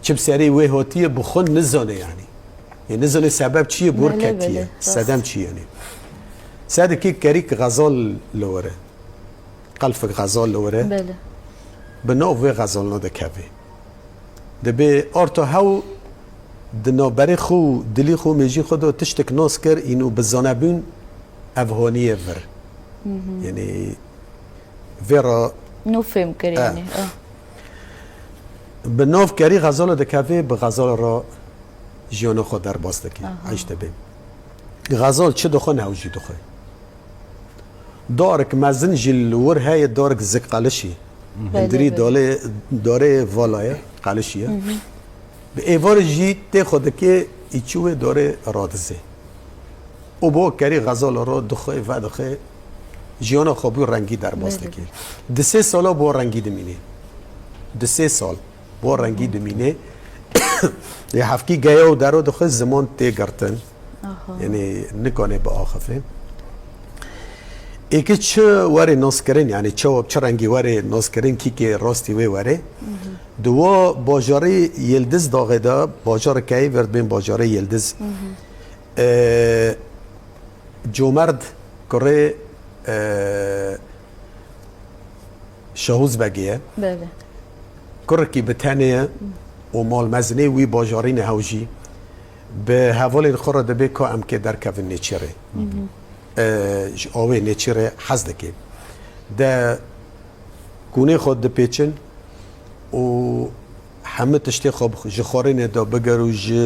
çi bi serê wê hatiye bi xwe nizane yanî. Yê nizane sebeb çi ye, bor Belê, ketiye. Belê, rast. Sedem çi yanî. Sedikê kerîk xezal li were. Qelfik xezal li were. Belê. Bi nav wê xezalna dikeve. Dibê arta hew di navberê xwe û dilî xwe û mêjî xwe de tiştek nas kir, îno bi zanebûn ev haniye vir. Yanî vê re No fêm kir Eh. yanî. Ah. Bi nav kerî xezala dikeve, bi xezala re jiyana xwe derbas dike. Aha. Eyş dibê. Xezal çi dixwe, ne ew jî dixwe. Darek mezin jî li wir heye, darek zik qelişî. Belê, Hindirî belê. Dalê, darê vala ye, qelişî ye. Bi êvarê jî tê xwe dike, îçû wê darê radizê. Û bo kerî xezala ro dixwe, vedixwe, jiyana xwe bû rengî derbas Belê. Dike. Di sê sala bo rengî dimîne. Di sê sal bo rengî dimîne. Lê hevkî geya û dero dixwe ziman tê girtin. Aha. Yanî nikane biaxife. Êkê çi were naskirin, yanî çawa çi rengî were naskirin, kîkê rastî wê were. Di wa bajarê Yildiz daxê de, bajarê keyî ver bên bajarê Yildiz. E, Comerd kurê, e, Şahûz Begê ye. Belê. Kurekî bi tenê ye û malmezinê wî bajarî ne hew jî. Bi hevalên xwe re dibê ka em kê derkevin nêçîrê. E, ji awê nêçîrê hez dike. De kûnê xwe dipêçin û hemû tiştê xwe bi-, ji xwarînê de bigir û ji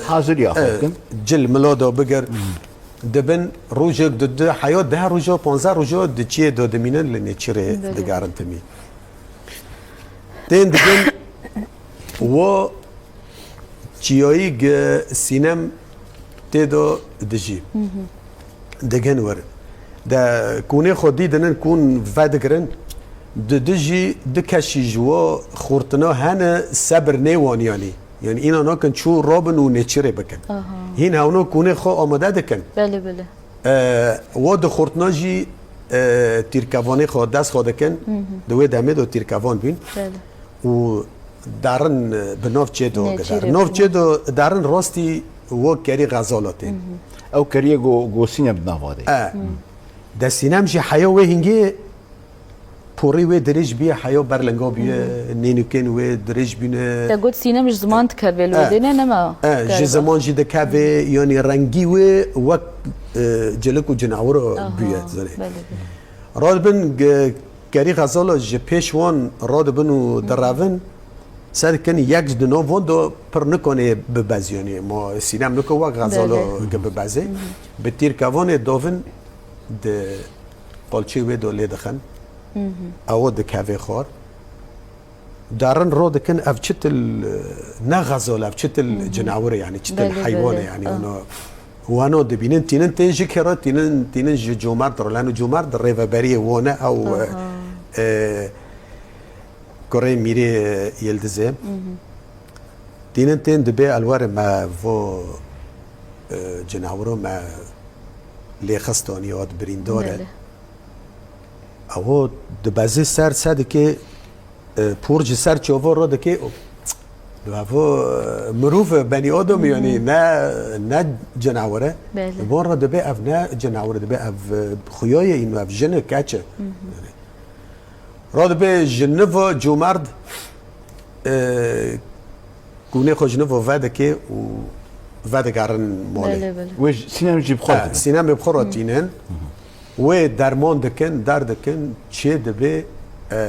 Haziriya xwe e, dikin. Cil mila de bigir. Dibin rojek, du, du, heya deh roja, panzdeh roja di çiyê de dimînin, li nêçîrê Belê. Digerin timî. Tên dikin wo çiyayî gi Sînem tê de dijî. Digin wir. De kûnê xwe dî dinin kûn vedigirin. Di dijî du keşî ji wo xurtina hene sebir nê wan yanî. Yanî îna nakin çû rabin û nêçîrê bikin. Aha. Hîn hewno kûnê xwe amade dikin. Belê, belê. E, wo di xurtina jî, e, tîrkevanê xwe dest xwe dikin. Di wê demê de tîrkevan bîn. Belê. Û derin, e, bi nav çê de Nêçîrê gider. Nav çê de derin rastî wo kerî xezala tên. Ew keriyê go-, go Sînem di nava de. E. De Sînem jî heya wê hingê porî wê dirêj bûye, heya berlinga bûye, nênûkên wê dirêj bûne. Te got Sînem ji ziman dikeve li wê Eh. dêne, nema Eh, ji kerba. Ziman jî dikeve, yanî rengî wê wek, e, cilik û cinawir Aha, bûye, zanê. Belê, belê. Radibin, ge-, kerî xezala ji pêş wan radibin û direvin, serkin yek di nav wan de pir nikane bibez, yanî ma Sînem niko wek xezala Belê. Ge bibezê. Bi tîrkevanê dovin di Qalçê wê do lê dixin. Ew dikeve xwar. Derin ro dikin, ev çitil, ne xezal, ev çitil cinawir e, yanî çitil Belê, heywan e, belê. Yanî Ah. Ona, wano dibînin, tînin tên ji kê re, tînin, tînin ji comerd re, leno comerd rêveberiyê wone ew, Aha. e, kurê mîrê Yildiz e. Tînin tên dibê elwere me vo, e, cinawiro me lê xist anî hat birîndar e. Belê. Ewo dibezê ser sedikê, e, por ji ser çava re dikê, o, evo, e, mirov e, benî adam e, yanî ne, ne cinawir e. Belê. Wan re dibê ev ne cinawir e, dibê ev, e, xuya ye, îno ev jin e, keç e. Yanî, Radibe ji niva comerd, e, kûnê xwe ji niva vedike û vedigerin malê. Belê, belê. Wê ji Sînem jî bi xwe Ha, dibin. Sînemê bi xwe re tînin. Wê derman dikin, der dikin, çê dibe, e,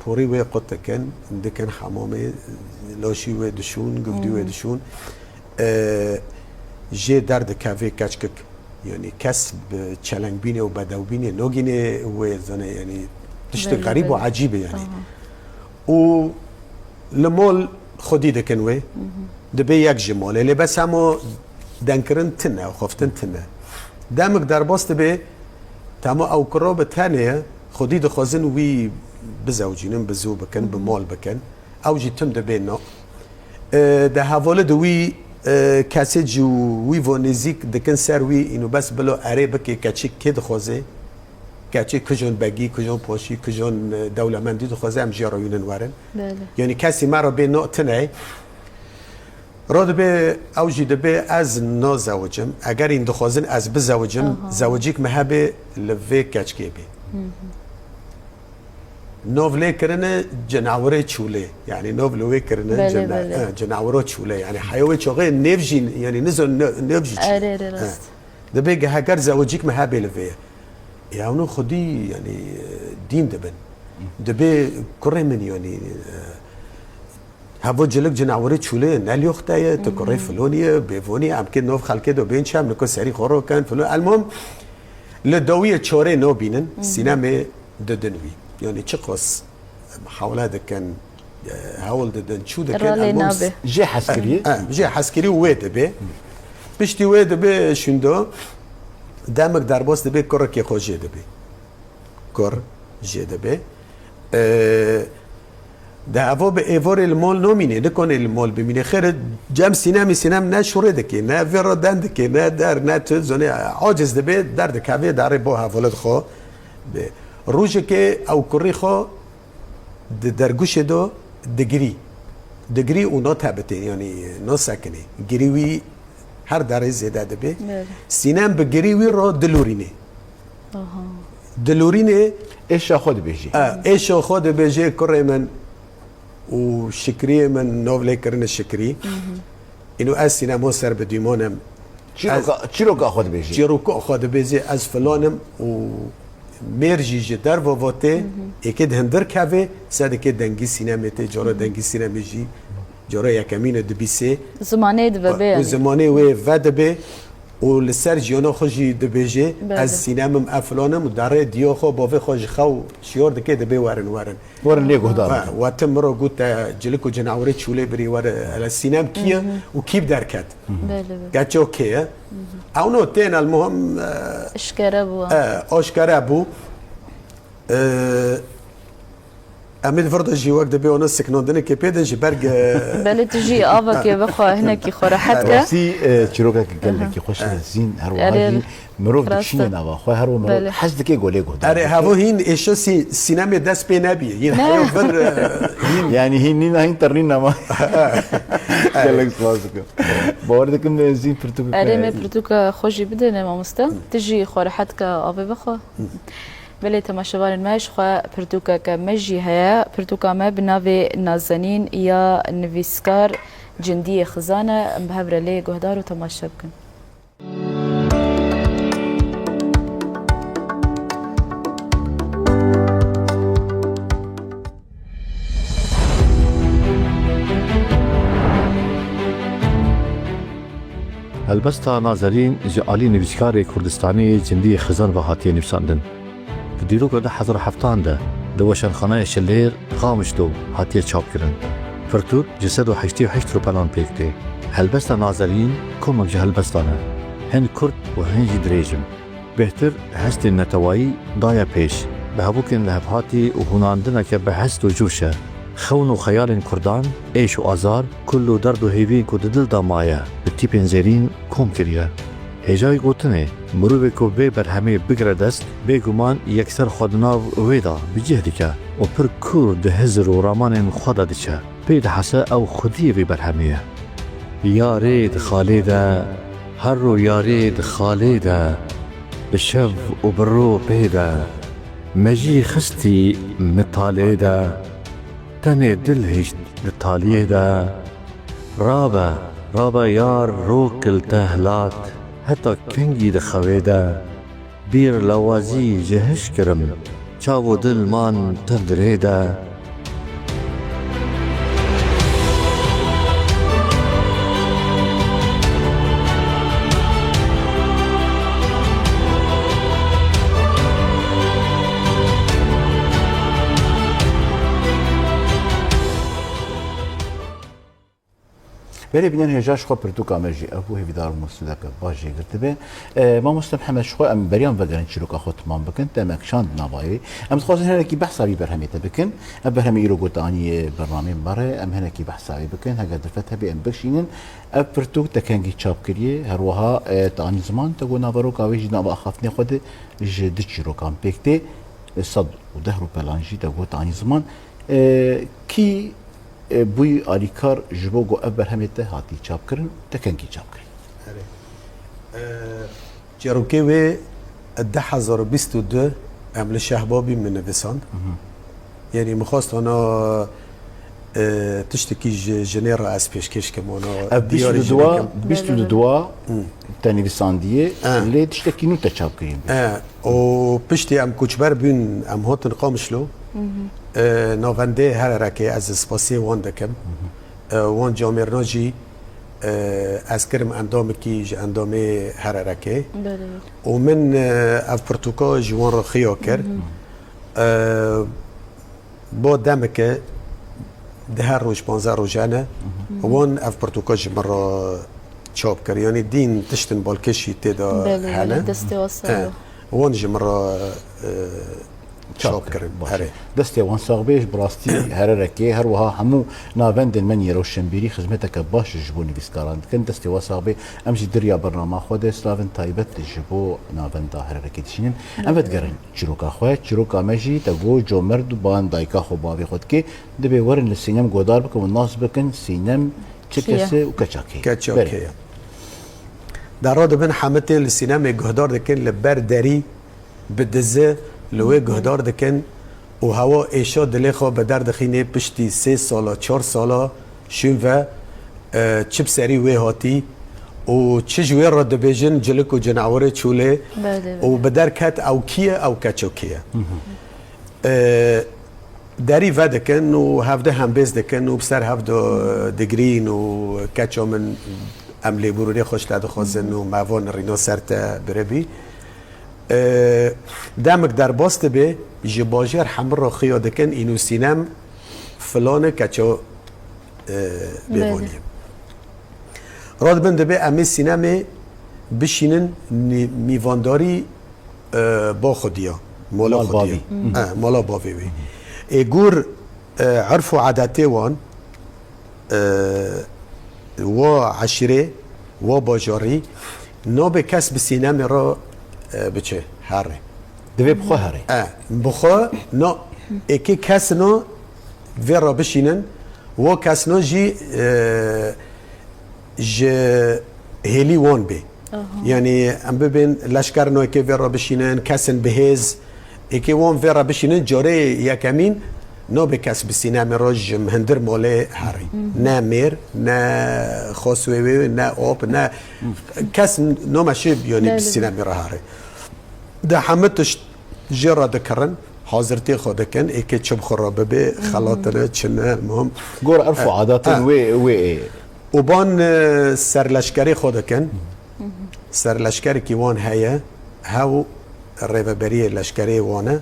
porî wê qut dikin, dikin hemamê, laşî wê dişûn, givdî wê dişûn. E, jê der dikeve keçkik. Yanî kes bi çelengbînê û bedewbînê nagînê wê zane, yanî tiştê Belê, xerîb û belê. Ecîb e yanî. Aha. Û li mal xwedî dikin wê. Dibe yek ji malê. Lê bes hema dengkirin tune, xweftin tune. Demik derbas dibe, tema ew kuro bi tenê ye, xwedî dixwazin wî bizewcînin, bi zû bikin, bi mal bikin. Ew jî tim dibe na. E, de hevalê de wî, e, kesê ji wî ve nêzîk dikin ser wî, îno bes bilo erê bike keçik kê dixwaze. Keçê kujon begî, kujon poşî, kujon, e, dewlemendî dixwaze em jê re wînin werin. Belê. Yanî kesî me re bê no tine. Ro dibe, ew jî dibe ez nazewicim. Eger hîn dixwazin ez bizewicim, Aha. zewicîk me hebe li vê keçkê bê. Hı hı. Nov lê kirine cinawirê çûlê. Yanî nov li wê kirine Belê, cina-, belê. e, cinawiro çûlê. Yanî heya wê çaxê nêv jî, yanî nizo ne-, nêv jî çûlê. Erê, erê, E. rast. Dibê ge-, heger zewicîk me hebê li vê. E, ew no xwedî, yanî, e, dîn dibin. Dibê kurê min, yanî, e, hevo cilik cinawirê çûlê ne lyoxte ye, tu kurê Hı hı. filonî ye, bêvonî, em kê nov xelkê do bên çem, niko serî xwe ro ken, filon. Elmom, li dawiyê çorê no bînin, Hı hı. sînemê didin wî. Yanî çiqas hewle dikin, e, hewl didin, çû dikin, Ralê elmom nabe. Jê heskirî? E, jê heskirî û wê dibe. Piştî wê dibe şûndo, demik derbas dibe, kurekê xwe jê dibe. Kur jê dibe. E, de evo bi êvorê li mol nomîne, nikonê li mol bimîne. Xêr, cem sînemî sînem ne şûrê dike, ne vê re den dike, ne der, ne tu, zonê, aciz dibe, derdikeve, darê bo hevolet xwe. Bi rojekê ew kurî xwe di dergûşê do digirî. Digirî û no tebitê, yanî no sekinê. Girî wî her derê zêde dibe. Evet. Sînem bi girî wî ro dilûrînê. Aha. Dilûrînê Êşa xwe dibêjî. E, êşa xwe dibêjê kurê min û şikriyê min, nov lê kirine şikrî. Hı hı. Îno ez sînemo ser bi dîmon im. Çîroka, Ez çîroka xwe dibêjî. Çîroka xwe dibêjî, ez filan im û mêr jî ji derve votê, Hı hı. êkê di hindir kevê, sedikê dengî sînemê tê, cara Hı hı. dengî sînemê jî, cara yekemîn e dibîsê. Zimanê dibe bê Û yanî. zimanê wê vedibe û li ser jiyana xwe jî dibêje, Belê. ez sînem im, ez filan im û darê diya xwe, bavê xwe ji xew şiyar dike, dibê werin, werin. Werin lê guhdar Ha, bikin. we tim min re got, te cilik û cinawirê çûlê birî, were, hele sînem kî ye Hı hı. û kî bi derket? Belê, belê. Keço kê ye? Hı hı. Ew no tên el muhim, e, Eşkere bû. e, aşkere bû. E, em ê di vir de jî wek dibê ona siknandinekê pê din ji ber ge- Belê tu jî avekê bixwe hinekî xwe rehet ke. Rastî, e, çîrokekî gelekî Aha. xweş e, zîn her wiha Erê, jî mirov rast e. dikişîne nava xwe, her wiha mirov Belê. hez dike golê guhdar Erê, bike. hevo hîn êşo sî-, sînemê dest pê nebî. Yîn Ne. heyo vir, e, hîn. Yani hîn nîna hîn ternîn nama. Gelek spas dikim. Bawer dikim, e, zîn pirtûk Erê me bike. pirtûka xwe jî bidêne mamoste. Tu jî xwe rehet ke avê bixwe. Belê temaşevanên me, ji xwe pirtûkeke me jî heye. Pirtûka me bi navê Nazenîn ya nivîskar Cindiyê Xizan e. Em bi hev re lê guhdar û temaşe bikin. Helbesta Nazerîn ji alî nivîskarê Kurdistanî Cindî Xizan ve hatiye nivîsandin. Di dîroka du hezar û heftan de di Weşanxaneyê Şilêr, Qamişlo hatiye çapkirin. Pirtûk ji sed û heştê û heşt ropelan pêk tê. Helbesta Nazerîn komek ji helbestan e. Hin kurt û hin jî dirêj in. Bêhtir hestên netewayî daye pêş. Bi hevokên lihevhatî û hûnandineke bi hest û coş e. Xewn û xeyalên kurdan, êş û azar, kul û derd û hêviyên ku di dil de maye, bi tîpên zêrîn kom kiriye. Hêjayî gotinê, mirovê ku vê berhemê bigire dest, bêguman yekser xwe di nav wê de bi cih dike û pir kûr di hizir û ramanên xwe de diçe. Pê dihese ew xwediyê vê berhemê ye. Yarê di xalê de, her ro yarê di xalê de, bi şev û bi ro pê de, me jî xistî mitalê de, tenê dil hişt di taliyê de. Rabe, rabe yar ro kil te hilat, heta kengî di xewê de. Bîr lawazî ji hiş kirim, çav û dil man tendirê de. Belê bînerên hêja, ji xwe pirtûka me jî ev bû, hêvîdar im sûdeke baş jê girtibe. E, mamoste Mihemed, ji xwe em beriyan vegerin çîroka xwe timam bikin, te me kişand navayê. Em dixwazin hinekî behsa vî berhemê te bikin. Ev berhemê îro got anî bernameyên me re, em hinekî behsa wê bikin. Heger derfet hebe em bikişînin. Ev pirtûk te kengî çap kiriye, her wiha, e, te anî ziman, te got naveroka wê jî nava axaftinê xwe de ji du çîrokan pêk tê. E, sed û deh rûpelan jî te got anî ziman. E, kî e, bûyî alîkar ji bo ku ev berhemê te hatî çapkirin û te kengî çapkirî? Erê. E, çîrokê wê du hezar û bîst û du em li Şehbabî min nivisand. Yanî min xwest hona, e, tiştekî ji jinê re ez pêşkêş kim, hona Ev diyarî bîst û du jî bikim. Bîst û du Hı. te nivîsandiye, E. lê tiştekî nû te çapkirîn bû. E, û piştî em koçber bûn, em hatin Qamişlo. E, navendê Hererekê ez spasiyê wan dikim. E, wan camêrna jî, e, ez kirim endamekî ji endamê Hererekê. Belê. Û min, e, ev pirtûka ji wan re xiya kir. E, bo demeke di her roj panzdeh roj hene, wan ev pirtûka ji min re çap kir. Yanî dîn tiştin balkêşî tê de Belê, hene. Belê, destê wan sax E, be. Wan ji min re, e, çap Çap kirin. Baş. Herê. Destê wan sax bê, ji bi rastî Hererekê, her wiha hemû navendên me yên rewşenbîrî xizmeteke baş ji bo nivîskaran dikin. Destê wan sax bê. Em jî di riya bernama xwe de slavên taybet ji bo navenda Hererekê dişînin. Em vedigerin çîroka xwe. Çîroka me jî te got comerd û ban dayika xwe bavê xwe dike. Dibê werin li Sînem guhdar bikin û nas bikin Sînem çi Kî ye? kes e û keça kê ye. Keça Berê. kê ye. Dara dibin hemî tên li Sînemê guhdar dikin li ber derî bi dizi li wê guhdar dikin û hewa êşa dilê xwe bi derdixînê piştî sê sala, çar sala şûn ve, e, çi bi serî wê hatî û çi ji wê re dibêjin cilik û cinewirê çûlê Belê, belê. û bi derket ew kî ye, ew keça kê ye. E, derî vedikin û hevdî hembêz dikin û bi ser hev de digirîn û keça min em lêbûrûnê xweş te dixwazin û me van rîna ser te birevî. E, demek derbas dibe, ji bajêr hemû re xiya dikin, îno Sînem filane keça, e, Belê. bêvanî ye. Radibin dibê em ê Sînemê bişînin nî-, mîvandarî, e, ba xwedî ya, mala Mal xwedî ya. bavî. E, mala bavê wê. Ê gor, e, erf û adetê wan, e, wa eşîrê, wa bajarî, nabe kes bi Sînemê re, e, biçe, herê. Divê bi xwe herê. E, bi xwe, na, êkê kes na vê re bişînin, wa kes na jî, e, ji hêlî wan bê. Aha. Yanî em bibên leşker na êkê vê re bişînin, kesên bihêz, êkê wan vê re bişînin, carê yekemîn nabe kes bi Sînemê re ji hundir malê herî. Hı hı. Ne mêr, ne xaswê wê, ne ap, ne kes nameşe, yanî Belê. bi Sînemê re herî. De hemî tişt jê re dikirin, hazirtiyê xwe dikin, êkê çi bi xwe re bibe, Hı hı. xelatine, çi ne, muhim. Gor erf û E, adatên e. wê, wê ê. Û ban, e, serleşkerê xwe dikin. Serleşkerekî wan heye, hew rêveberiyê leşkerê wan e,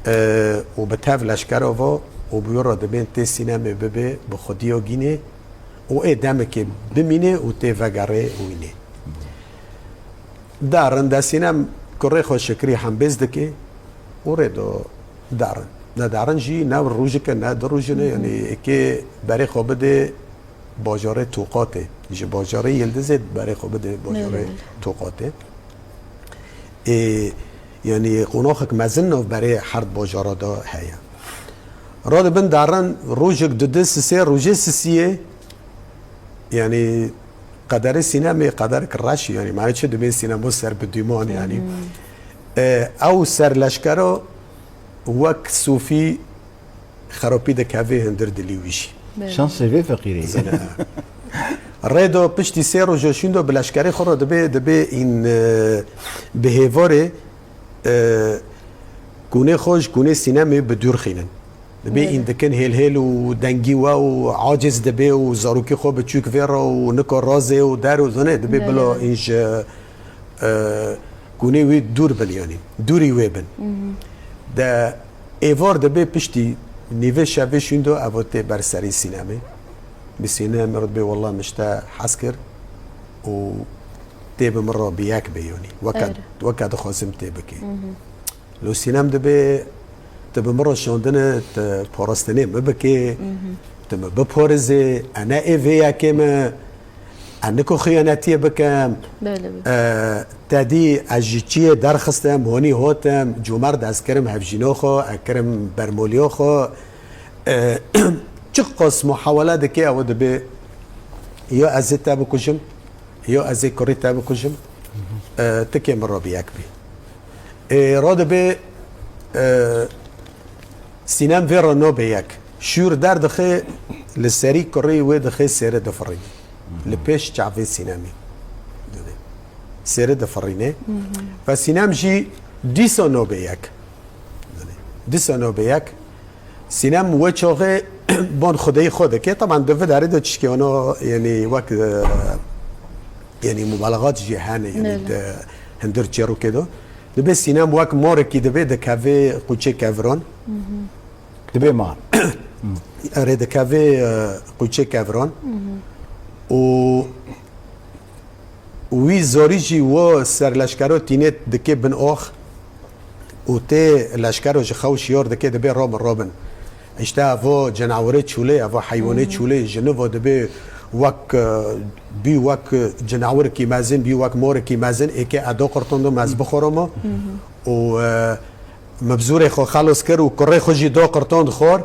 e, û bi tev leşkera va û bi wî re dibên tê Sînemê bibe bi xwediya gînê û ê demekê bimîne û tê vegerê wînê. Derin, de Sînem kurê xwe Şikrî hembêz dike û rê do derin. De derin jî ne rojike, ne du rojine, yanî êkê berê xwe bide bajarê Toqatê. Ji bajarê Yildizê berê xwe bide bajarê Belê. Toqatê. Ê, yanî qonaxek mezin nav berê her bajara de heye. Radibin derin rojek, du, du, sisê, rojê sisiyê, yanî qederê Sînemê qederek reş, yanî me çi dibê Sînemo ser bi dûman, yanî. Hmm. E, ew serleşkero wek Sofî xerapî dikeve hundir dilî wî jî. Belê. Şansê vê feqîrê. Zene. Rê do piştî sê roja şûn do bi leşkerê xwe re dibê, dibê în, e, bi hêvarê, e, kûnê xwe ji kûnê Sînemê bi dûr xînin. Dibê Belê. În dikin hêl hêl û dengî we û aciz dibê û zarokê xwe biçûk vê re û nika razê û der û zane dibê Belê. bila în ji, e, kûnê wî dûr bin, yanî dûrî wê bin. Mhm. De êvar dibê piştî nîvê şevê şûn do ev tê ber serî Sînemê. Bi Sînem re dibê, "Wallah, min ji te hez kir û tê bi min re bi yek bê, yanî weke, Evet. weke dixwazim tê bikê." Lo Sînem dibê, "Tu bi min re şandine, tu parastinê min bikê, tu min biparizê, e ne ê vê yekê me, e niko xiyanetiyê bikim." Belê, belê. E, te dî ez ji çiyê derxistim, honî hotim, cûmerd ez kirim hevjîno xwe, e kirim bermoliyo xwe. E, çiqas muhawele dike, ew dibê, "Ya ez ê te bikujim, ya ez ê kurî te bikujim, e, tikê min re bi yek bî." E, radibê, e, Sînem vê re nabê yek. Şûr derdixe, li serî kurî wê dixe sêre difirîne. Li pêş çavê Sînemî. Sêre difirîne. Ve Sînem jî dîsa nabê yek. Dîsa nabê yek. Sînem wê çaxê ban xwedeyî xwe dike. Teban di vê derê de tiştê wana, yanî wek, e, yanî mubalaxat jî hene, yanî Belê. di hundir çêrokê de. Dibê Sînem wek morekî dibê dikeve quçê keviran. Dibê mar. Erê, dikeve, e, quçê keviran. Û wî zorî jî wo ser leşkero tînê dike bin ox û tê leşkero ji xew şiyar dike, dibê, "Robin, robin. Îşte evo cenawirê çûlê, evo heywanê çûlê, ji nivo dibê wek, e, bî wek cenawirkî mezin, bî wek morekî mezin, êkê edo qirtandin, ez bixorim." Û, e, min bi zorê xwe xelos kir û kurê xwe jî do qirtand xwar.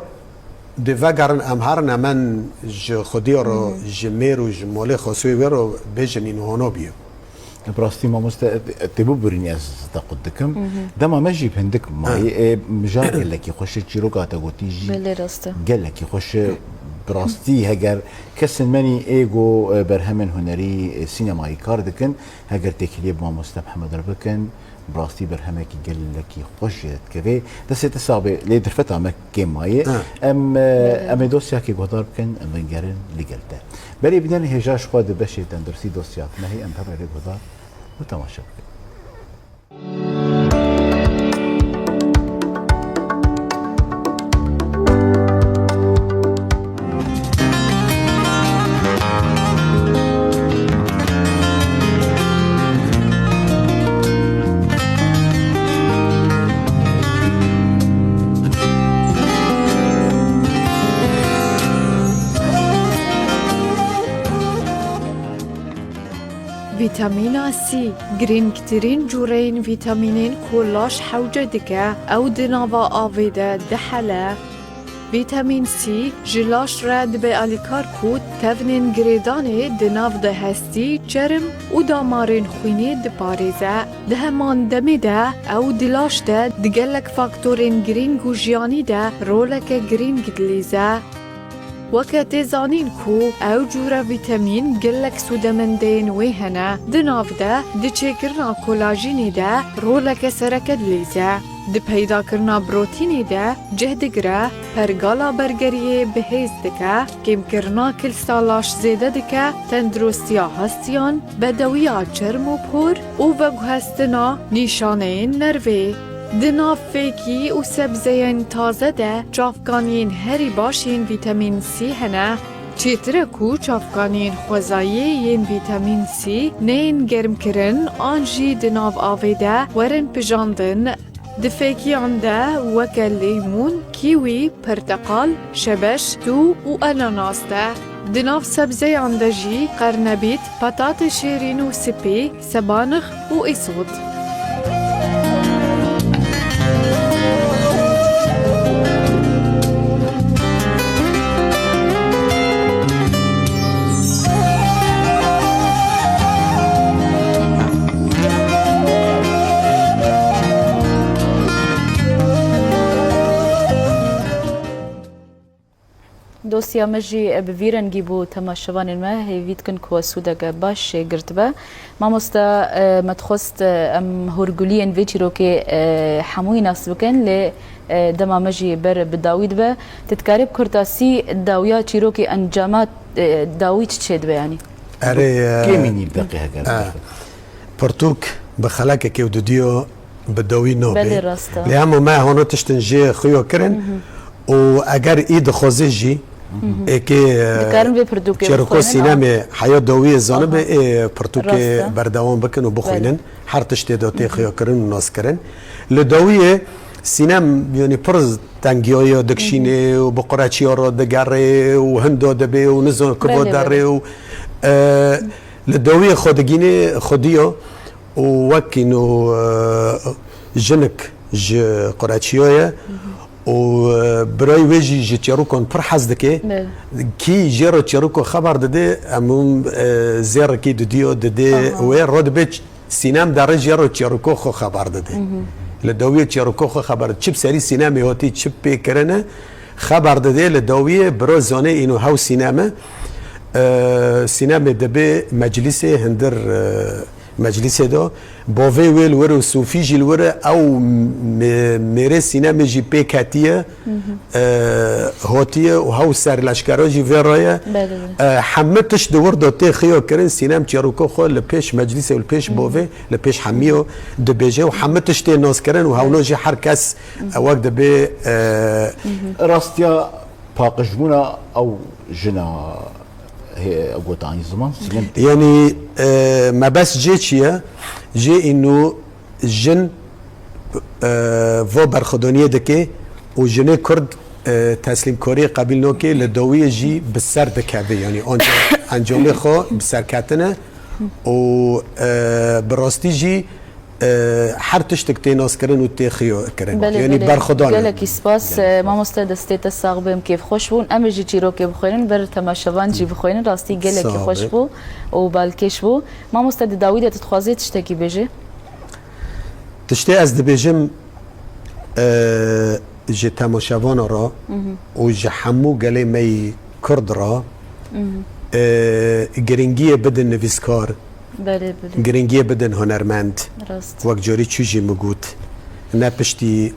Dê vegerin, em herin, em en ji xwediyê re, ji mêr û ji molê xwesûyê wê re bêjin, î niha nabî. Bi rastî mamoste, tê bibûrînî ez te qut dikim. Dema me jî hindik mayî, e, mijar gelekî xweş e, çîroka te gotî jî Belê rast e. gelekî xweş e. Bi rastî heger kesên menî ê go, e, berhemên hunerî, e, sînemayî kar dikin, heger têkiliyê bi mamoste Mihemed re bikin, bi rastî berhemekî gelekî xweş jê dikeve. Destê te sax be, lê derfeta me kêm mayê. Ha. Em, e, Belê. em ê dosyakê guhdar bikin, em bingerin li gel te. Berê bînerên hêja, ji xwe di beşê tenduristî dosya me heye, em bi hev re lê guhdar û temaşe bikin. Vîtamîna C, girîngtirîn cûreyên vîtamînên ku laş hewce dike, ew di nava avê de dihele. Vîtamîn C ji laş re dibe alîkar ku tevnên girêdanê di nav de hestî, çerm û damarên xwînê diparêze. Di heman demê de ew di laş de di gelek faktorên girîng û jiyanî de roleke girîng dilîze. Weke tê zanîn ku ew cûre vîtamîn gelek sûdemendeyên wê hene, di nav de di çêkirina kolajînê de roleke sereke dilîze. Di peydakirina protînê de cih digire, pergala bergeriyê bihêz dike, kêmkirina kilsa laş zêde dike, tenduristiya hestiyan, bedewiya çerm û por û veguhestina nîşaneyên nervê. Di nav fêkî û sebzeyên taze de çavkaniyên herî baş yên vîtamîn C hene. Çêtir e ku çavkaniyên xwezayî yên vîtamîn C neyên germkirin an jî di nav avê de werin pijandin. Di fêkiyan de weke leymûn, kîwî, perteqal, şebeş, tû û enanas de. Di nav sebzeyan de jî qernebît, petatê şêrîn û spî, sebanix û îsot. Dosya me jî bi vî rengî bû, temaşevanên me, hêvî dikin ku we sûdeke baş jê girtibe. Mamoste, e, me dixwest, e, em hûrguliyên vê çîrokê, e, hemûyî nas bikin, lê, e, dema me jî ber bi dawî dibe. Tu dikarî bi kurtasî dawiya çîrokê, encama, e, dawî çi çêdibe, yanî? Erê, e, Kêmî nîv deqê heger e, pirtûk bi xelekekê û dudiyo bi dawî nabê. Belê, rast e. Lê hema me hona tiştin jê xuyo kirin û eger î dixwaze jî, Êkê, e, Dikarin vê pirtûkê çêriko bixwînin, sînemê heya dawiyê zanibe, Aha. ê pirtûkê Rast e. berdewam bikin û bixwînin. Belê. Her tiştê de tê xiyakirin û naskirin. Li dawiyê sînem, yanî pir tengiya ye, dikşînê û bi qureçiya re digerê û hinda dibê û nizan kiva Belê, derê belê. û, e, li dawiyê xwe digînê xwediya û wek îno, e, jinik ji qureçiya ye û, e, birayê wê jî ji çêrokan pir hez dike. Belê. Kî jê re çêroka xeber dide, em hûn, e, zêrekî didiya didê Aha. wê re dibe ç-, sînem derê jê re çêroka xwe xeber dide. Li dawiyê çêroka xwe xeber dide. Çi bi serî sînemê hatî, çi pê kirine, xeber dide li dawiyê bira zanê îno hew sînem e. E, sînemê dibe meclîsê, hindir, e, meclîsê de. Bavê wê li wir û Sofî jî li wir e, ew mê-, mêrê sînemê jî pê ketiye, e, hatiye û hew serleşkera jî vê re ye. Belê, belê. E, hemî tişt di wir de tê xiya kirin, sînem çêroka xwe li pêş meclîsê û li pêş bavê, li pêş hemiyo dibêje û hemî tişt tê naskirin û hewna jî her kes, e, wek dibê, e, Rastiya paqijbûna ew jina hê gotanî ziman sînem tê. Yanî, e, mebest jê çi ye? Jê îno jin, e, va berxwedaniyê dike û jinê Kurd, e, teslîmkariyê qebîl nake, li dawiyê jî bi ser dikeve. Yanî anca-, encamê xwe bi ser ketine û, e, bi rastî jî, e, her tiştik tê naskirin û tê xiyo kirin. Belê, Yanî belê. berxwedan e. Gelekî spas. Gelekî E, spas. Mamoste destê te sax be, em kêfxweş bûn. Em ê jî çîrokê bixwînin, ber temaşevan jî bixwînin. Rastî gelekî Sağ xweş be. bû û balkêş bû. Mamoste, di dawî de tu dixwazî tiştekî bêjî? Tiştê ez dibêjim, e, ji temaşevana re û ji hemû gelê me yî Kurd re, e, girîngiyê bidin nivîskar, Belê, belê. girîngiyê bidin hunermend. Rast. Wek carî çû jî min got, ne piştî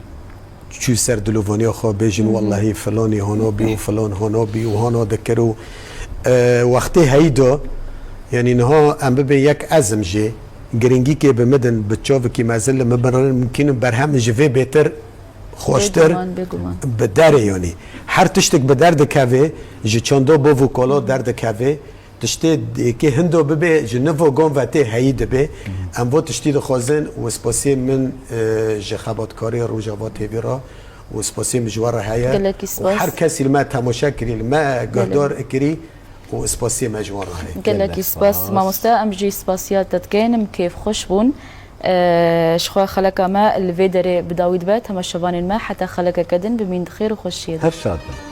çû ser dilovaniya xwe bêjin, wellahî filanî hana bî û filan hana bî û hana dikir û, e, wextê heyî de, yanî niha em bibê yek ezim jê, girîngîkê bi min din, bi çavekî mezin li min birin, mimkîn in berhem ji vê bêtir, xweştir Bêguman, bêguman. bi derê yanî. Her tiştik bi der dikeve, ji çanda bav û kala derdikeve, tiştê yekê hindo bibe, ji nivo gon ve tê heyî dibe. Em vo tiştî dixwazin û spasiyê min, e, ji xebatkarê Rojava T V re û spasiyê min ji we re heye. Gelekî Û spas. her kesî li me temaşe kirî, li me guhdar kirî û spasiyê me ji we re heye. Gelekî Gelek spas, spas. mamoste. Em jî spasiya te dikeyn, em kêfxweş bûn. E, ji xwe xeleka me li vê derê bi dawî dibe, temaşevanên me heta xelekeke din bimîn di xêr û xweşiyê de. Her şad bin.